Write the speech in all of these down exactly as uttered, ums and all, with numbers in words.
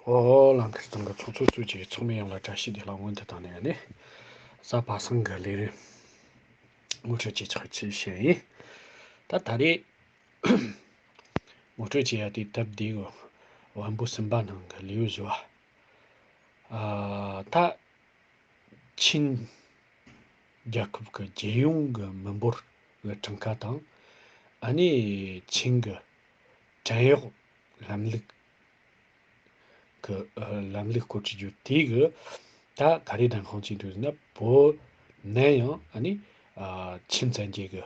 ཨོ། ལང་ཁར་ཚང་གི་ཚོགས་གཙོ་གཙོས་ཀྱི་ཚོགས་མི་ཡོངས་ལ་བཀྲ་ཤིས་བདེ་ལེགས་སྔོན་དུ་བཏང་ནས་ནི། གཟའ་པ་སངས་གི་ལས་རིམ་ངོ་སྤྲོད་ཅིག་ཆགས་ཆེད་བཤད་ཡིན། ད་ད་རེས་ངོ་སྤྲོད་བྱེད་ཡ་དེ་སྟབས་བདེ་གི་བམ་པོ་གསུམ་པ་ནང་གི་ལེའུ་བཞི་བ། ཨ། ད་ཆིན་རྒྱལ་ཁབ་ཀྱི་རྒྱལ་ཡོངས་ཀྱི་མི་འབོར་གྱི་གྲངས་ཀ་དང་། ཨ་ནི་ཆིན་གྱི་བྲན་གཡོག་ལམ་ལུགས་ཀྱི་ཨ་ལམ་ལུགས་སྐོར་གྱི་རྒྱུ་དེ་གི་ད་ག་རེ་ལྡན་ཁང་ཅིག་འདུག་ཟེར་ན། བོད་ནན་ཡང་ཨ་ནི་ཨ་ཆིན་བཙན་རྒྱལ་གྱི་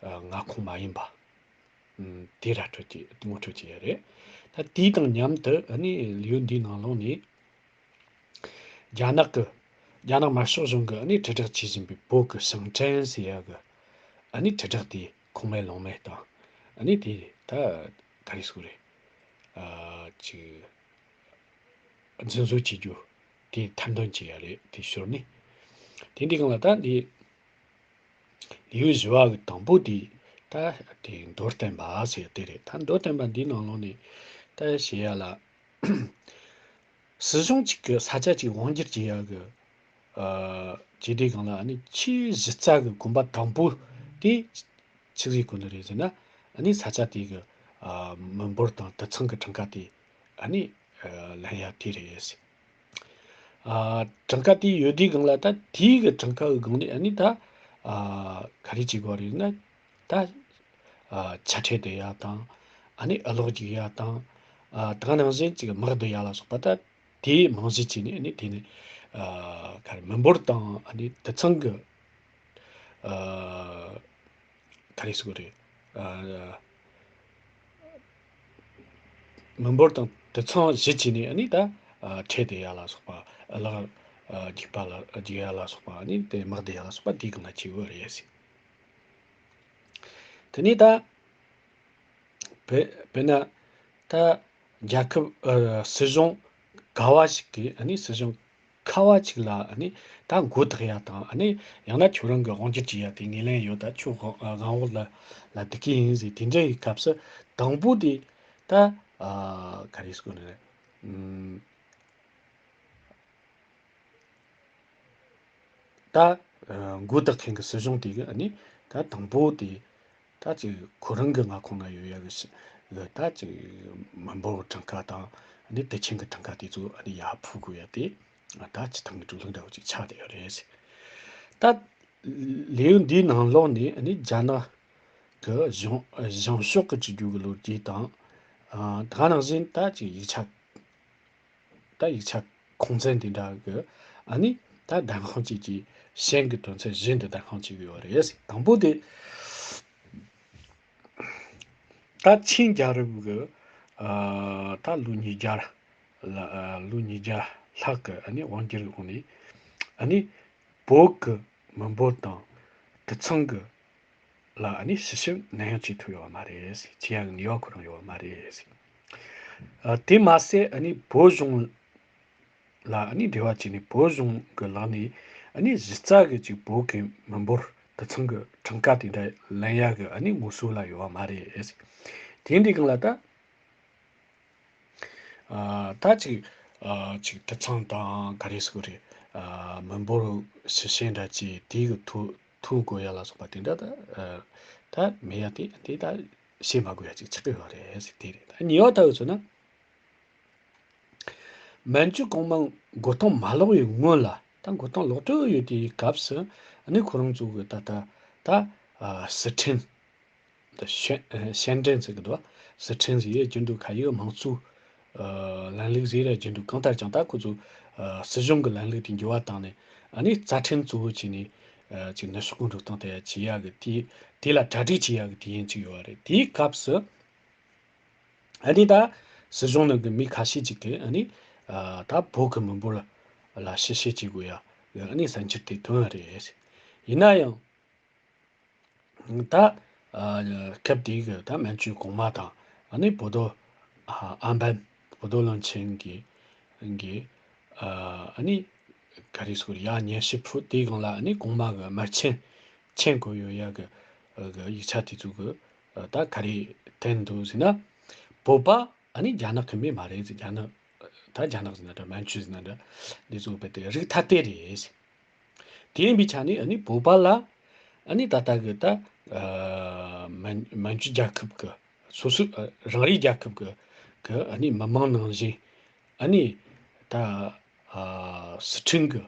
ཨ་མངའ་ཁོངས་མ་ཡིན་པ། ཨུམ། དེ་ར་སྤྲོད་ཀྱི་ངོ་སྤྲོད་ཀྱི་ཡོད་རེད། ད་དེའི་དང་མཉམ་དུ་ཨ་ནི་ལེའུ་འདིའི་ནང་ལོགས་ནས། རྒྱ་ནག་གི། རྒྱ་ནག་དམར་ཤོག་གཞུང་གི་ཨ་ནི་དྲིལ་བསྒྲགས་བྱེད་བཞིན་པའི་བོད་ཀྱི་ཞིང་བྲན་ཟེར་ཡ་གི་ཨ་ནི་དྲིལ་བསྒྲགས་དེ་ཁུངས་མེད་ལུང་མེད་དང་། ཨ་ནི་དེ་ད་ག་རེ་ཟེར་དགོས་རེད། ཨ། ཅིག་རྫུན་བཟོ་བྱེད་རྒྱུ་དེ་ཐེར་འདོན་བྱེད་ཡ་རེད། དེ་ཞོར་ནས་དེ་འདི་སྒང་ལ་ད་འདི་ལེའུ་བཞི་བ་གི་དང་པོ་དེ་ད་དེ་མདོར་བསྟན་པ་ཟེར་དེ་རེད། ད་མདོར་བསྟན་པ་འདིའི་ནང་ལོགས་ནས་ད་བཤད་ཡ་ལ། སྲིད་གཞུང་གཅིག་གི་ས་ཆ་གཅིག་དབང་སྒྱུར་བྱེད་ཡ་གི། ཨ། བྱེད་དུས་སྒང་ལ་ཨ་ནི་ཆེས་གཞི་རྩ་གི་གོམ་པ་དང་པོ་དེ་ཆི་ཟིག་གོ་ནི་རེད་ཟེར་ན། ཨ་ནི་ས་ཆ་དེ་གི་ཨ་མི་འབོར་དང་དུད་ཚང་གི་གྲངས་ཀ་དེ་ཨ་ནི་ཨ་ལེན་ཡ་དེ་རེད་ཟེར། ཨ། གྲངས་ཀ་དེ་ཡོད་དུས་སྒང་ལ་ད་དེའི་གི་གྲངས་ཀ་གི་སྒང་ནས་ཨ་ནི་ད་ཨ་ག་རེ་བྱེད་དགོས་རེད་ན། ད་ཨ་ཆ་ཁྲལ་སྡུད་ཡ་དང་། ཨ་ནི་ཨ་ལོག་རྒྱུག་ཡ་དང་། ཨ། ད་ག་ནང་བཞིན་ཅིག་དམག་བསྡུ་ཡ་ལ་སོགས་པ། ད་དེའི་རྨང་གཞི་བྱས་ནས་ཨ་ནི་དེ་ནི་ཨ་ག་རེ་མི་འབོར་དང་ཨ་ནི་དུད་ཚང་གི། ཨ། ག་རེ་ཟེར་དགོས་རེད། ཨ། མི་འབོར་དང་དུད་ཚང་གཞི་བྱས་ནས་ཨ་ནི་ད་ཨ་ཁྲལ་སྡུད་ཡ་ལ་སོགས་པ། ཨ་ལག་ཨ་རྒྱུག་པ་ལ་རྒྱུག་ཡ་ལ་སོགས་པ། ཨ་ནི་དེ་དམག་བསྡུ་ཡ་ལ་སོགས་པ་དེའི་སྒང་ལ་བྱེད་དགོས་རེད་ཟེར། དེ་ནས་ད་བོད་བོད་ན་ད་རྒྱལ་ཁབ་ཨ་སྲིད་གཞུང་ག་བ་ཞིག་གིས་ཨ་ནི་སྲིད་གཞུང་ཁ་བ་ཅིག་ལ་ཨ་ནི་ད་མགོ་བཏགས་ཡ་དང་། ཨ་ནི་ཡང་ན་ཁྱོད་རང་གི་དབང་སྒྱུར་བྱེད་ཡ་དེ་ངོས་ལེན་ཡོད། ད་ཁྱོད་དབང་དབང་འོག་ལ་ལ་བསྡུ་གི་ཡིན་ཟེར། དེ་འདྲ་ཡི་སྐབས་སུ་དང་པོ་དེ་ད་ཨ་ག་རེ་ཟེར་དགོས་ནི་རེད། ཨུམ། ད་ཨ་མགོ་བཏགས་མཁན་གྱི་སྲིད་གཞུང་དེ་གི་ཨ་ནི་ད་དང་པོ་དེ་ད་ཅིག་ཁོ་རང་གི་མངའ་ཁོངས་ན་ཡོད་ཡ་གི་ཞི་གི་ད་ཅིག་མི་འབོར་གྲངས་ཀ་དང་། ཨ་ནི་དུད་ཁྱིམ་གྱི་གྲངས་ཀ་དེ་ཚོ་ཨ་ནི་ཡར་ཕུད་དགོས་ཡ་དེ་ད་སྤྱི་བཏང་གི་གྲོས་ལུགས་འདྲ་བོ་ཅིག་ཆགས་བསྡད་ཡོད་རེད། ད་ལེའུ་འདིའི་ནང་ལོགས་ནས་ཨ་ནི་རྒྱ་ནག་གི་བྱང་བྱང་ཕྱོགས་ཀྱི་སྤྱི་རྒྱུ་གི་ལོ་རྒྱུས་དང་། ཨ། ད་ག་ནང་བཞིན་ད་ཅིག་ཡིག་ཆ། ད་ཡིག་ཆ་ཁུངས་བཙན་དེ་འདྲ་གི་ཨ་ནི་ད་ལྡན་ཁང་ཅིག་གི་ཤན་གི་དོན་ཚན་བཞི་འདི་ལྡན་ཁང་ཅིག་ཡོད་རེད། དང་པོ་དེ་ད་ཆིན་རྒྱལ་རབས་གི་ཨ་ད་ལོ་ཉིས་བརྒྱ་ལ་ཨ་ལོ་ཉིས་བརྒྱ་ལྷག་གི་ཨ་ནི་དབང་སྒྱུར་འོག་ནས། ཨ་ནི་བོད་གི་མི་འབོར་དང་དུད་ཚང་གི་ལ་ཨ་ནི་ཞིབ་ཞིབ་ནན་ཡང་བྱེད་ཐུབ་ཡོད་མ་རེད། བྱེད་ཡག་ནུས་པ་ཁོ་རང་ཡོད་མ་རེད། ཨ། དེ་མ་ཟད་ཨ་ནི་བོད་གཞུང་ལ་ཨ་ནི་འབྲེལ་བ་བྱས་ནས་བོད་གཞུང་གི་ལག་ནས་ཨ་ནི་གཞི་རྩ་གི་ཅིག་བོད་ཀྱི་མི་འབོར་དུད་ཚང་གི་གྲངས་ཀ་དེ་འདྲ་ལེན་ཡག་གི་ཨ་ནི་དངོས་ཟོག་ལ་ཡོད་པ་མ་རེད། དེ་འདི་སྒང་ལ་ད། ཨ། ད་ཅིག་ཨ་ཅིག་དུད་ཚང་དང་ག་རེ་ཟེར་དགོས་རེད། ཨ། མི་འབོར་ཞིབ་བཤེར་འདྲ་བྱས་དེ་གི་ཐོ་ཐོ་འགོད་ཡ་ལ་སོགས་པ་དེ་འདྲ་ད་ཨ་ད་མེད་ཡ་དེ་དེ་ད་བྱེད་མ་དགོས་ཡ་ཅིག་ཆགས་ཀྱི་ཡོད་རེད་ཟེར། དེ་རེད། ད་གཉིས་པ་ལྟ་བུ་མཚོན་ན། མན་ཇུ་གོང་མ་མགོ་རྟིང་མ་ལོག་པའི་སྔོན་ལ། ད་མགོ་རྟིང་ལོག་འགྲོ་ཡོད་དུས་སྐབས་སུ་ཨ་ནི་ཁོ་རང་ཚོ་གི་ད་ད་ད་ཨ་སི་ཁྲོན། ད་ཞན་ཞན་ཀྲེན་ཟེར་གི་འདུག། སི་ཁྲོན་ཟེར་ཡས་རྒྱུན་དུ་ཁ་ཡོད་དམངས་གཙོའི་ཨ་ལམ་ལུགས་ཟེར་ཡས་རྒྱུན་དུ། གང་ལྟར་ཀྱང་ད་ཁོ་ཚོ་ཨ་སྲིད་གཞུང་གི་ལམ་ལུགས་དེ་འགྱུར་བ་བཏང་ནས། ཨ་ནི་རྩ་ཁྲིམས་གཙོ་བོ་བྱས་ནས་ཨ་ཅིག་ནུབ་ཕྱོགས་ཀུན་འགྲོ་སྟངས་དེ་བྱེད་ཡག་གི་དེ་དེ་ལ་གྲ་སྒྲིག་བྱེད་ཡག་གི་དུས་ཡུན་ཅིག་ཡོད་པ་རེད། དེའི་སྐབས་སུ་ཨ་ནི་ད་སྲིད་གཞུང་ནང་གི་མི་ཁ་ཤས་ཅིག་གིས་ཨ་ནི་ཨ་ད་བོད་ཀྱི་མི་འབོར་ལ་ཞིབ་བཤེར་བྱེད་དགོས་ཡ་གི་ཨ་ནི་བསམ་འཆར་དེ་བཏོན་པ་རེད། ཡིན་ན་ཡང་། ད་ཨ་སྐབས་དེའི་གི་ད་མན་ཇུ་གོང་མ་དང་། ཨ་ནི་བོ་དོ་ཨ་ཨན་པན། བོ་དོ་ལོན་ཆིན་གྱི་གི་ཨ་ནི་ག་རེ་ཟེར་དགོས་རེད། ཡ་ཉན་ཞིབ་ཕུད་དེའི་སྒང་ལ་ཨ་ནི་གོང་མ་གི་དམར་ཆེན་མཆན་བཀོད་ཡོད་ཡ་གི་གི་ཡིག་ཆ་དེ་ཚོ་གི་ད་ག་རེ་བསྟན་འདུག་ཟེར་ན། བོད་པ་ཨ་ནི་རྒྱ་ནག་གི་མི་མ་རེད་ཟེར། རྒྱ་ནག་ ད་རྒྱ་ནག་ཟེར་ན་འདྲ། མན་ཇུ་ཟེར་ན་འདྲ། འདི་ཚོ་རྦད་དེ་རིགས་ཐ་དད་རེད། དེ་ཡིན་པའི་ཆ་ནས་ཨ་ནི་བོད་པ་ལ་ཨ་ནི་ད་ལྟ་གི་ད་ཨ་མན་མན་ཇུ་རྒྱལ་ཁབ་ཀྱི་སོ་སོ་ཨ་རང་རེའི་རྒྱལ་ཁབ་ཀྱི་གི་ཨ་ནི་མི་མང་ནང་བཞིན་ཨ་ནི་ད་ཨ་སི་ཁྲོན་གྱི་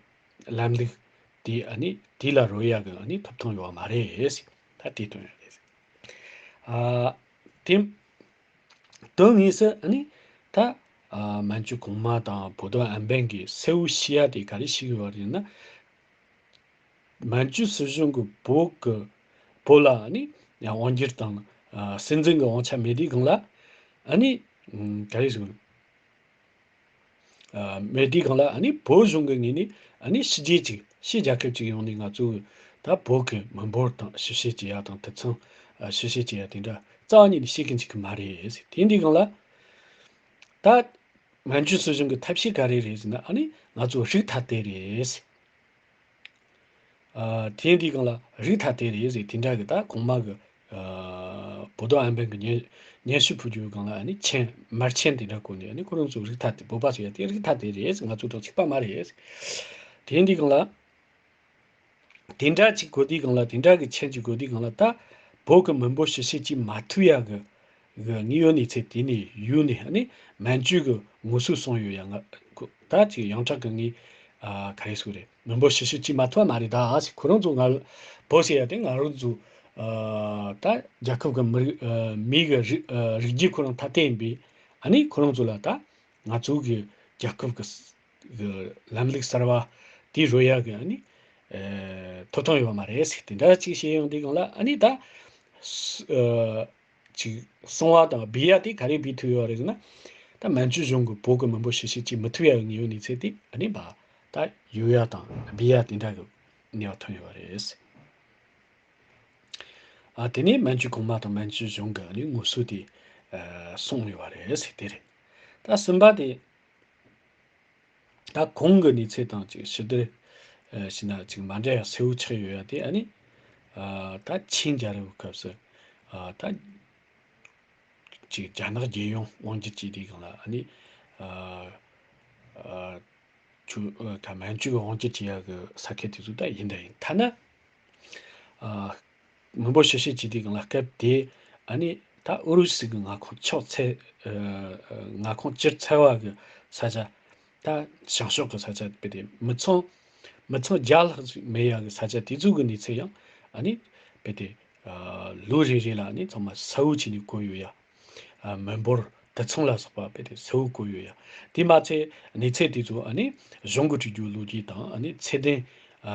ལམ་ལུགས་དེ་ཨ་ནི་དེ་ལ་རོལ་ཡ་གི་ཨ་ནི་ཐོབ་ཐང་ཡོད་མ་རེད། ད་དེ་དོན་རེད། ཨ་དེ་དོན་དངོས་སུ་ཨ་ནི་ད་ཨ་མན་ཇུ་གོང་མ་དང་བོད་དོན་ཨན་པན་གྱིས་གསལ་བོ་ཤེས་ཡ་དེ་ག་རེ་ཤེས་དགོས་པ་རེད་ན། མན་ཇུ་སྲིད་གཞུང་གིས་བོད་ཀྱི་བོད་ལ་ཨ་ནི་ཡང་དབང་སྒྱུར་དང་ཨ་སྲིད་འཛིན་གྱི་དབང་ཆ་མེད་དུས་སྒང་ལ་ཨ་ནི་ཨམ་ག་རེ་ཟེར་དགོས། ཨ་མེད་དུས་སྒང་ལ་ཨ་ནི་བོད་གཞུང་གི་ངོས་ནས་ཨ་ནི་ཕྱི་རྒྱལ་གཅིག་ཕྱི་རྒྱལ་ཁབ་ཅིག་ཡོང་ནས་ང་ཚོས་ད་བོད་ཀྱི་མི་འབོར་དང་ཞིབ་བཤེར་བྱེད་ཡ་དང་དུད་ཚང་ཨ་ཞིབ་བཤེར་བྱེད་ཡ་དེ་འདྲ་རྩ་བ་ཉིད་ནས་བྱེད་ཀྱི་འཇུག་གི་མ་རེད། དེ་འདི་སྒང་ལ་ད་མན་ཇུ་སྲིད་གཞུང་གི་ཐབས་ཤེས་ག་རེ་རེད་ཟེར་ན། ཨ་ནི་ང་ཚོ་རིགས་ཐ་དད་རེད། ཨ་དེ་འདི་སྒང་ལ་རིགས་ཐ་དད་རེད་ཟེར། དེ་འདྲ་གི་ད་གོང་མ་གི་ཨ་བོད་དོན་ཨན་པན་གྱི་སྙན་སྙན་ཞུ་ཕུལ་རྒྱུའི་སྒང་ལ་ཨ་ནི་མཆན་མར་མཆན་དེ་འདྲ་བཀོད་ནས། ཨ་ནི་ཁོ་རང་ཚོ་རིགས་ཐ་དད། བོད་པ་ཟེར་ཡ་དེ་རིགས་ཐ་དད་རེད། ང་ཚོ་དང་གཅིག་པ་མ་རེད། དེ་འདི་སྒང་ལ་དེ་འདྲ་ཅིག་བཀོད་དུས་སྒང་ལ། དེ་འདྲ་གི་མཆན་ཅིག་བཀོད་དུས་སྒང་ལ། ད་བོད་ཀྱི་མི་འབོར་ཞིབ་བཤེར་ཅིག་མ་ཐུབ་ཡ་གི་གི་དངོས་ཡོད་གནས་ཚུལ་དེ་ནས་ཡུལ་ནས་ཨ་ནི་མན་ཇུ་གི་ངོ་སོ་སོང་ཡོད་ཡ། ང་ཁོ་ད་ཅིག་ཡང་དྲག་གི་ངས་ཨ་ག་རེ་ཟེར་དགོས་རེད། མི་འབོར་ཞིབ་བཤེར་བྱེད་མ་ཐུབ་པ་མ་རེད། ད་ཨ་ཅིག་ཁོ་རང་ཚོ་ང་བོད་ཟེར་ཡ་དེ་ང་རང་ཚོ་ཨ་ད་རྒྱལ་ཁབ་ཀྱི་མི་རིགས་ཨ་མི་གི་རིགས་ཨ་རིགས་རྒྱུད་ཁོ་རང་ཐ་དད་ཡིན་པས། ཨ་ནི་ཁོ་རང་ཚོ་ལ་ད་ང་ཚོ་གི་རྒྱལ་ཁབ་ཀྱི་གི་ལམ་ལུགས་གསར་བ་དེ་རོལ་ཡ་གི་ཨ་ནི་ཨ་ཐོབ་ཐང་ཡོད་པ་མ་རེད་ཟེར། དེ་འདྲ་ཅིག་བཤད་ཡོང་དུས་སྒང་ལ། ཨ་ནི་ད་ཨ་ཅིག་གསང་བ་དང་སྦས་ཡ་དེ་ག་རེ་སྦས་ཐུབ་ཡོད་རེད་ཟེར་ན། ད་མན་ཇུ་གཞུང་གིས་བོད་ཀྱི་མི་འབོར་ཞིབ་བཤེར་བྱེད་མི་ཐུབ་ཡ་གི་དངོས་ཡོད་གནས་ཚུལ་དེ་ཨ་ནི་ཕར་ད་གཡུག་ཡ་དང་སྦས་ཡ་དེ་འདྲ་གི་ནུས་པ་ཐོན་ཡོད་རེད། ཨ་དེ་ནས་མན་ཇུ་གོང་མ་དང་མན་ཇུ་གཞུང་གི་ཨ་ནི་ངོ་སོ་དེ་ཨ་སོང་ཡོད་པ་རེད་ཟེར། དེ་རེད། ད་གསུམ་པ་དེ། ད་གོང་གི་གནས་ཚུལ་དང་ཅིག་ཕྱི་བདར་ཨ་བྱས་ན་ཅིག་མ་འདྲ་ཡ་གསལ་བོ་ཆགས་ཡོད་ཡ་དེ། ཨ་ནི་ཨ་ད་ཆིང་རྒྱལ་རབས་སྐབས་སུ་ཨ་ད་ཅིག་རྒྱ་ནག་རྒྱལ་ཡོངས་དབང་སྒྱུར་བྱས་དུས་སྒང་ལ། ཨ་ནི་ཨ་ཨ་ཆུ་ཨ་ད་མན་ཇུ་གི་དབང་སྒྱུར་བྱེད་ཡ་གི་ས་ཁུལ་དེ་ཚོ་ད་ཡིན་ད་ཡིན། ཐ་ན་ཨ་མི་འབོར་ཞིབ་བཤེར་བྱེད་དུས་སྒང་ལ་སྐབས་དེ་ཨ་ནི་ད་ཨུ་རུ་སུ་གི་མངའ་ཁོངས་ཕྱོགས་ཚད་ཨ་ཨ་མངའ་ཁོངས་བཅུར་ཚད་པ་གི་ས་ཆ། ད་བྱང་ཕྱོགས་ཀྱི་ས་ཆ་དཔེ་དེ་མི་ཚང་མི་ཚང་བརྒྱ་ལྷག་ཅིག་མེད་ཡ་གི་ས་ཆ་དེ་ཚོ་གི་གནས་ཚུལ་ཡང་ཨ་ནི་དཔེ་དེ་ཨ་ལོ་རེ་རེ་ལ་ཨ་ནི་ཚང་མ་གསལ་བོ་བྱས་ནས་བཀོད་ཡོད་ཡ། ཨ་མི་འབོར་དུད་ཚང་ལ་སོགས་པ་དཔེ་དེ་གསལ་བོ་བཀོད་ཡོད་ཡ། དེ་མ་ཚད་གནས་ཚུལ་དེ་ཚོ་ཨ་ནི་གཞུང་གིས་བྲིས་རྒྱུའི་ལོ་རྒྱུས་དང་། ཨ་ནི་ཚད་ལྡན་ཨ་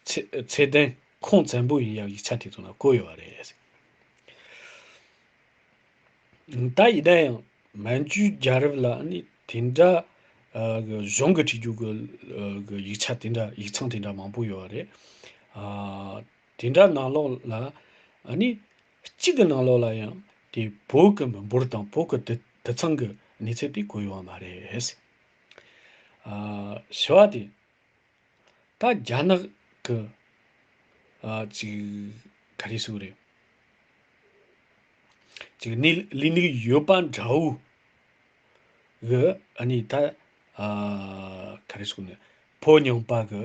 ཚད་ཚད་ལྡན་ཁུངས་བཙན་པོ་ཡིན་ཡ་ཡིག་ཆ་དེ་ཚོ་ནང་བཀོད་ཡོད་པ་རེད། ད་ཡིན་ན་ཡང་མན་ཇུ་རྒྱལ་རབས་ལ་ཨ་ནི་དེ་འདྲ་ཨ་གི་གཞུང་གིས་བྲིས་རྒྱུ་གི་ཨ་གི་ཡིག་ཆ་དེ་འདྲ་ཡིག་ཚང་དེ་འདྲ་མང་པོ་ཡོད་པ་རེད། ཨ་དེ་འདྲ་ནང་ལོགས་ལ་ཨ་ནི་གཅིག་གི་ནང་ལོགས་ལ་ཡང་དེ་བོད་ཀྱི་མི་འབོར་དང་བོད་ཀྱི་དུད་དུད་ཚང་གི་གནས་ཚུལ་དེ་བཀོད་ཡོད་པ་མ་རེད། ཨ་བྱས་པ་དེ། ད་རྒྱ་ནག་གི་ཨ་ཅིག་ག་རེ་ཟེར་དགོས་རེད། ཅིག་ནི་ལས་ནི་ཡོད་པ་འདྲ་བོ་གི་ཨ་ནི་ད་ཨ་ག་རེ་ཟེར་དགོས་ནི། བོད་རྙིང་པ་གི་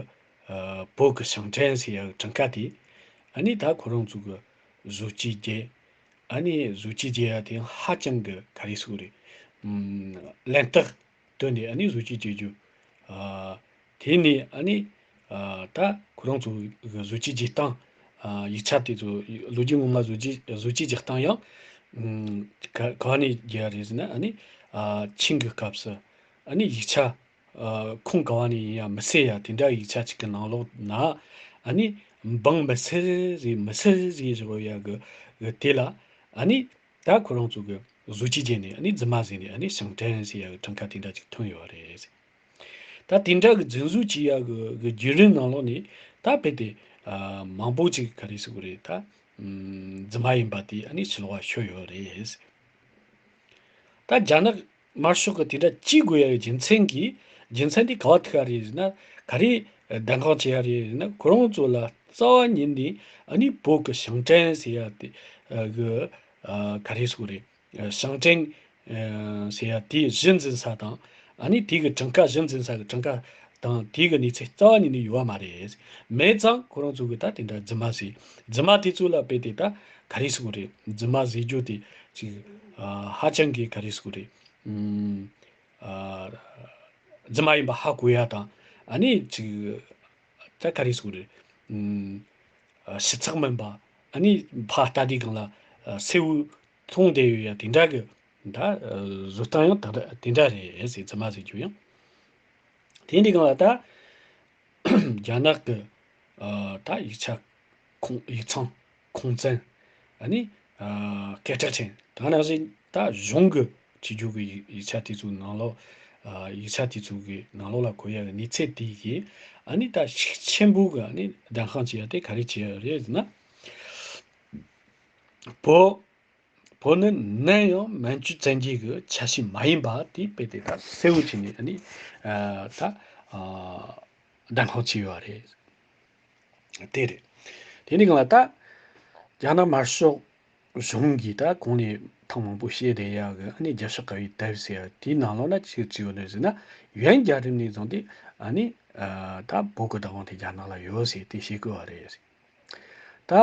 ཨ་བོད་ཀྱི་ཞིང་བྲན་ཟེར་ཡ་གྲངས་ཀ་དེ་ཨ་ནི་ད་ཁོ་རང་ཚོ་གི་བཟོ་བཅོས་བརྒྱབ། ཨ་ནི་བཟོ་བཅོས་བརྒྱབ་ཡ་དེ་ཧ་ཅང་གི་ག་རེ་ཟེར་དགོས་རེད། ཨམ་གླེན་རྟགས་བཏོན་ནས་ཨ་ནི་བཟོ་བཅོས་བྱེད་རྒྱུ། ཨ་དེ་ནས་ཨ་ནི་ཨ་ད་ཁོ་རང་ཚོ་གི་བཟོ་བཅོས་བྱེད་སྟངས། ཨ་ཡིག་ཆ་དེ་ཚོ་ལོ་རྒྱུས་ངོ་མ་བཟོ་བཅོས་བཟོ་བཅོས་བྱེད་སྟངས་ཡང་ཨམ་ག་ག་བ་ནས་བརྒྱབ་ཡ་རེད་ཟེར་ན། ཨ་ནི་ཨ་ཆིང་གི་སྐབས་སུ་ཨ་ནི་ཡིག་ཆ་ཨ་ཁུངས་ག་བ་ནས་ཡིན་ཡང་མི་གསལ་ཡ་དེ་འདྲ་ཡིག་ཆ་ཅིག་གི་ནང་ལོགས་ན། ཨ་ནི་འབངས་མི་སེར་རེད་མི་སེར་རེད་ཟེར་ཡ་གི་གི་དེ་ལ་ཨ་ནི་ད་ཁོ་རང་ཚོ་གི་བཟོ་བཅོས་བྱས་ནས་ཨ་ནི་རྫུན་མ་བཟོས་ནས་ཨ་ནི་ཞིང་བྲན་ཟེར་ཡ་གི་གྲངས་ཀ་དེ་འདྲ་ཅིག་ཐོན་ཡོད་རེད། ད་དེ་འདྲ་གི་རྫུན་བཟོ་བྱེད་ཡ་གི་གི་བརྒྱུད་རིམ་ནང་ལོགས་ནས་ད་རྦད་དེ་ཨ་མང་པོ་ཅིག་ག་རེ་ཟེར་དགོས་རེད། ད་ཨམ་རྫུན་མ་ཡིན་པ་དེ་ཨ་ནི་ཕྱི་ལོགས་ལ་ཤོར་ཡོད་རེད། ད་རྒྱ་ནག་དམར་ཤོག་གི་དེ་འདྲ་བྱེད་དགོས་ཡ་གི་རྒྱུ་མཚན་གྱི་རྒྱུ་མཚན་དེ་ག་བ་ཐུག་ག་རེད་ཟེར་ན། ག་རེ་གདམ་ག་བྱེད་ཡ་རེད་ཟེར་ན། ཁོ་རང་ཚོ་ལ་རྩ་བ་ཉིད་ནས་ཨ་ནི་བོད་ཀྱི་ཞིང་བྲན་ཟེར་ཡ་དེ་ཨ་གི་ཨ་ག་རེ་ཟེར་དགོས་རེད། ཞིང་བྲན་ ཨ་ཟེར་ཡ་དེའི་གཞི་འཛིན་ས་དང་། ཨ་ནི་དེ་གི་གྲངས་ཀ་གཞི་འཛིན་ས་གི་གྲངས་ཀ་དང་དེ་གི་གནས་ཚད་རྩ་བ་ཉིད་ནས་ཡོད་པ་མ་རེད། མེད་ཙང་ཁོ་རང་ཚོ་གི་ད་དེ་འདྲ་རྫུན་མ་ཟེར། རྫུན་མ་དེ་ཚོ་ལ་དཔེ་དེ་ད་ག་རེ་ཟེར་དགོས་རེད། རྫུན་མ་ཟེར་རྒྱུ་དེ་ཅིག་ཨ་ཧ་ཅང་གི་ག་རེ་ཟེར་དགོས་རེད། ཨུམ། ཨ་རྫུན་མ་ཡིན་པ་ཧ་གོ་ཡ་དང་། ཨ་ནི་ཅིག་ད་ག་རེ་ཟེར་དགོས་རེད། ཨུམ། ཨ་ཞིབ་ཚགས་མིན་པ། ཨ་ནི་ཕར་ལྟ་དུས་སྒང་ལ་ཨ་གསལ་བོ་མཐོང་བསྡད་ཡོད་ཡ་དེ་འདྲ་གི་ད་ཨ་བཟོ་སྟངས་ཡང་དེ་འདྲ་དེ་འདྲ་རེད་ཟེར། རྫུན་མ་ཟེར་རྒྱུ་ཡང་། དེ་འདྲའི་སྒང་ལ་ད་རྒྱ་ནག་གི་ཨ་ད་ཡིག་ཆ་ཁུངས་ཡིག་ཚང་ཁུངས་བཙན། ཨ་ནི་ཨ་སྐད་གྲགས་ཅན། དེ་ནང་བཞིན་ད་གཞུང་གི་བྲིས་རྒྱུ་གི་ཡིག་ཡིག་ཆ་དེ་ཚོའི་ནང་ལོགས། ཨ་ཡིག་ཆ་དེ་ཚོ་གི་ནང་ལོགས་ལ་འཁོད་ཡ་གི་གནས་ཚད་དེ་གི་ཨ་ནི་ད་ཤུགས་ཆེན་པོ་གི་ཨ་ནི་བདེན་དཔང་བྱེད་ཡ་དེ་ག་རེ་བྱེད་ཡ་རེད་ཟེར་ན། བོད། བོད་ནི་ནམ་ཡང་མན་ཇུ་བཙན་རྒྱལ་གྱི་ཆ་ཤས་མ་ཡིན་པ་དེ་དཔེ་དེ་ད་གསལ་བོ་བྱས་ནས་ཨ་ནི་ཨ་ད་ཨ་བདེན་དཔང་བྱས་ཡོད་རེད། དེ་རེད། དེ་ནི་གང་ལ་ད་རྒྱ་ནག་དམར་ཤོག་གཞུང་གིས་ད་གོང་ནས་ཐེངས་མང་པོ་བཤད་བསྡད་ཡག་གི་ཨ་ནི་རྒྱབ་ཤོག་ག་བའི་དེབ་ཟེར་ཡ་དེའི་ནང་ལོགས་ན་ཅི་ཅི་ཡོད་ནི་ཟེར་ན། ཡོན་རྒྱལ་རབས་ནས་བཟུང་སྟེ་ཨ་ནི་ཨ་ད་བོད་ཀྱི་བདག་དབང་དེ་རྒྱ་ནག་ལ་ཡོད་ཟེར་དེ་བཤད་གི་ཡོད་རེད། ད་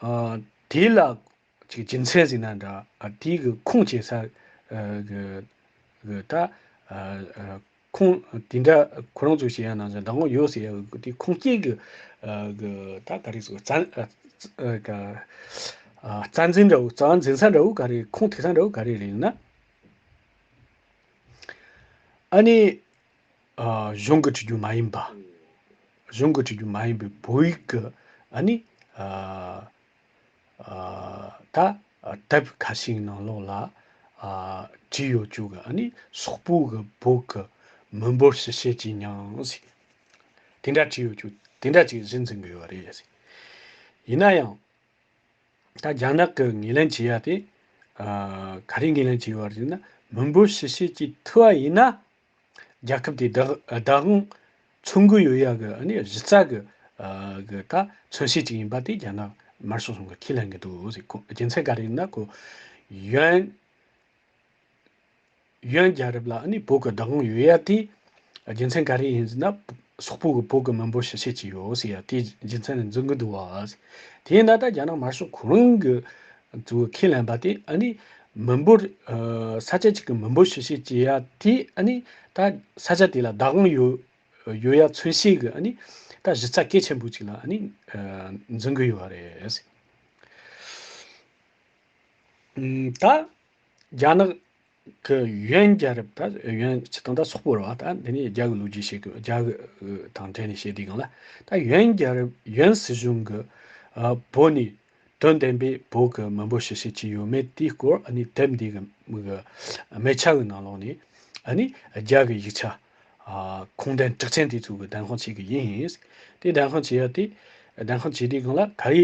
ཨ་དེ་ལ་ཅིག་རྒྱུ་མཚན་ཟེར་ན་འདྲ། ཨ་དེའི་གི་ཁུངས་སྐྱེལ་ས་ཨ་གི་གི་ད་ཨ་ཨ་ཁུངས་དེ་འདྲ་ཁོ་རང་ཚོས་བཤད་ཡ་ནང་བཞིན་བདག་དབང་ཡོད་ཟེར་ཡ་གི་དེ་ཁུངས་སྐྱེལ་གི་ཨ་གི་ད་ག་རེ་ཟེར། རྩ་ཨ་ཨ་ག་ཨ་རྩ་འཛིན་འདྲ་བོ། རྩ་འཛིན་ས་འདྲ་བོ་ག་རེ། ཁུངས་ཐེག་ས་འདྲ་བོ་ག་རེ་རེད་ན། ཨ་ནི་ཨ་གཞུང་གི་བྲིས་རྒྱུ་མ་ཡིན་པ། གཞུང་གི་བྲིས་རྒྱུ་མ་ཡིན་པའི་བོད་ཡིག་གི་ཨ་ནི་ཨ་ཨ་ད་དེབ་ཁ་ཤས་ནང་ལོགས་ལ་ཨ་བྲིས་ཡོད་རྒྱུ་གི་ཨ་ནི་སོག་པོ་གི་བོད་ཀྱི་མི་འབོར་ཕྱི་བཤད་ཀྱི་མྱིང་ཟེར། དེ་འདྲ་བྲིས་ཡོད་རྒྱུ་དེ་འདྲ་ཅིག་གཞི་འཛིན་གི་ཡོད་རེད་ཟེར། ཡིན་ན་ཡང་། ད་རྒྱ་ནག་གི་ངོས་ལེན་བྱེད་ཡ་དེ་ཨ་ག་རེ་ངོས་ལེན་བྱེད་ཡོད་རེད་ཟེར་ན། མི་འབོར་ཕྱི་བཤད་ཀྱི་ཐུབ་པ་ཡིན་ན། རྒྱལ་ཁབ་དེ་བདག་བདག་དབང་མཚོན་གི་ཡོད་ཡ་གི་ཨ་ནི་གཞི་རྩ་གི་ཨ་གི་ད་མཚོན་བྱེད་ཅིག་ཡིན་པ་དེ་རྒྱ་ནག་དམར་ཤོག་གཞུང་གིས་ཁས་ལེན་གི་འདུག་ཟེར། ཁོ་རྒྱུ་མཚན་ག་རེ་ཡིན་ན། ཁོ་ཡོན་ཡོན་རྒྱལ་རབས་ལ་ཨ་ནི་བོད་ཀྱི་བདག་དབང་ཡོད་ཡ་དེ་རྒྱུ་མཚན་ག་རེ་ཡིན་ཟེར་ན། སོག་པོ་གི་བོད་ཀྱི་མི་འབོར་ཕྱི་བཤད་ཀྱི་ཡོད་ཟེར་ཡ་དེ་རྒྱུ་མཚན་ནས་འཛིན་གི་འདུག་བ། དེས་ན་ད་རྒྱ་ནག་དམར་ཤོག་ཁོ་རང་གི་ཚོ་ཁས་ལེན་པ་དེ་ཨ་ནི་མི་འབོར་ཨ་ས་ཆ་གཅིག་གི་མི་འབོར་ཕྱི་བཤད་བྱེད་ཡ་དེ་ཨ་ནི་ད་ས་ཆ་དེ་ལ་བདག་དབང་ཡོད་ཡོད་ཡ་མཚོན་བྱེད་ཀྱི་ཨ་ནི་ད་གཞི་རྩ་གལ་ཆེན་པོ་ཅིག་ལ་ཨ་ནི་ཨ་འཛིན་གི་ཡོད་རེད། ཨ་ད་རྒྱ་ནག་གི་ཡོན་རྒྱལ་རབས། ད་ཡོན་སྤྱིར་བཏང་ད་སོག་པོ་རེད་བ། ད་འདི་ནས་རྒྱ་གི་ལོ་རྒྱུས་བཤད་གི། རྒྱ་གི་དང་འབྲེལ་ནས་བཤད་དུས་སྒང་ལ། ད་ཡོན་རྒྱལ་རབས་ཡོན་སྲིད་གཞུང་གི་ཨ་བོད་ནས་དོན་བདེན་པའི་བོད་ཀྱི་མི་འབོར་ཕྱི་བཤད་ཀྱི་ཡོད་མེད་དེའི་སྐོར་ཨ་ནི་དེབ་འདི་གི་གི་སྨད་ཆ་གི་ནང་ལོགས་ནས་ཨ་ནི་རྒྱ་གི་ཡིག་ཆ་ཨ་ཁུངས་ལྡན་གྲགས་ཅན་དེ་ཚོ་གི་བདེན་དཔང་བྱེད་གི་ཡིན། དེ་བདེན་དཔང་བྱེད་ཡ་དེ་བདེན་དཔང་བྱེད་དུས་སྒང་ལ་ག་རེ་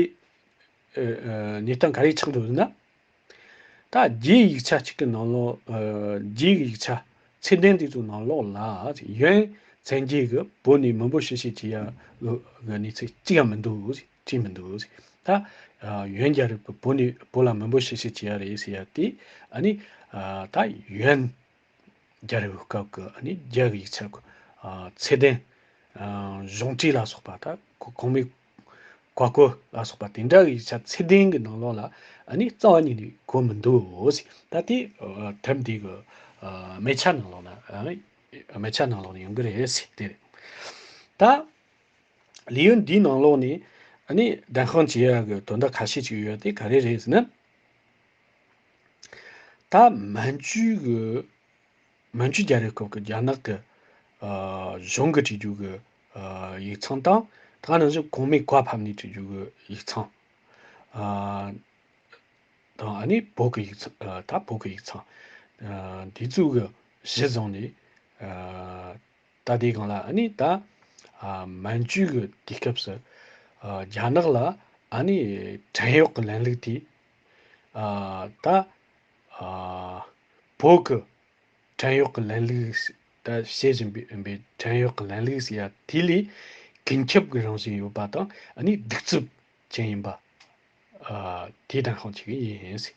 ཨ་ཨ་གནས་སྟངས་ག་རེ་ཆགས་འདུག་ཟེར་ན། ད་རྒྱའི་ཡིག་ཆ་གཅིག་གི་ནང་ལོགས། ཨ་རྒྱའི་ཡིག་ཆ་ཚད་ལྡན་དེ་ཚོའི་ནང་ལོགས་ལ་ཡོན་བཙན་རྒྱལ་གྱིས་བོད་ནས་མི་འབོར་ཕྱི་བཤད་བྱེད་ཡ་གི་གནས་ཚུལ་གཅིག་ཡང་མི་འདུག་ཟེར། བྲིས་མི་འདུག་ཟེར། ད་ཨ་ཡོན་རྒྱལ་རབས་ཀྱི་བོད་ནས་བོད་ལ་མི་འབོར་ཕྱི་བཤད་བྱེད་ཡ་རེད་ཟེར་ཡ་དེ་ཨ་ནི་ཨ་ད་ཡོན་རྒྱལ་རབས་སྐབས་ཀྱི་ཨ་ནི་རྒྱ་གི་ཡིག་ཆ་གི་ཨ་ཚད་ལྡན་ཨ་གཞུང་བྲིས་ལ་སོགས་པ། ད་གོ་གོང་མའི་བཀའ་བཀོད་ལ་སོགས་པ་དེ་འདྲ་གི་ཡིག་ཆ་ཚད་ལྡན་གྱི་ནང་ལོགས་ལ་ཨ་ནི་རྩ་བ་ཉིད་ནས་གོ་མི་འདུག་ཟེར། ད་དེ་ཨ་དེབ་འདི་གི་ཨ་སྨད་ཆ་ནང་ལོགས་ན། ཨ་སྨད་ཆ་ནང་ལོགས་ནས་ཡོང་གི་རེད་ཟེར། དེ་རེད། ད་ལེའུ་འདིའི་ནང་ལོགས་ནས་ཨ་ནི་བདེན་དཔང་བྱེད་ཡ་གི་དོན་དག་ཁ་ཤས་ཅིག་ཡོད་དེ་ག་རེ་རེད་ཟེར་ན། ད་མན་ཇུ་གི་མན་ཇུ་རྒྱལ་རབས་སྐབས་ཀྱི་རྒྱ་ནག་གི་ཨ་གཞུང་གིས་བྲིས་རྒྱུ་གི་ཨ་ཡིག་ཚང་དང་། དེ་ནང་བཞིན་གོང་མའི་བཀའ་ཕབ་ནས་བྲིས་རྒྱུ་གི་ཡིག་ཚང་། ཨ་དང་ཨ་ནི་བོད་ཀྱི་ཡིག་ཚང་། ཨ་ད་བོད་ཀྱི་ཡིག་ཚང་། ཨ་འདི་ཚོ་གི་གཞི་བཟུང་ནས་ཨ་ད་དེའི་སྒང་ལ་ཨ་ནི་ད་ཨ་མན་ཇུ་གི་དུས་སྐབས་སུ་ཨ་རྒྱ་ནག་ལ་ཨ་ནི་བྲན་གཡོག་གི་ལམ་ལུགས་དེ། ཨ་ད་ཨ་བོད་ཀྱི་བྲན་གཡོག་གི་ལམ་ལུགས། ད་བཤད་བཞིན་པའི་བྲན་གཡོག་གི་ལམ་ལུགས་ཟེར་ཡ་དེ་ལས་ཀུན་ཁྱབ་ཀྱི་རང་བཞིན་ཡོད་པ་དང་། ཨ་ནི་གདུག་རྩུབ་ཅན་ཡིན་པ། ཨ་དེ་བདེན་དཔང་བྱེད་ཀྱི་ཡིན་ཟེར།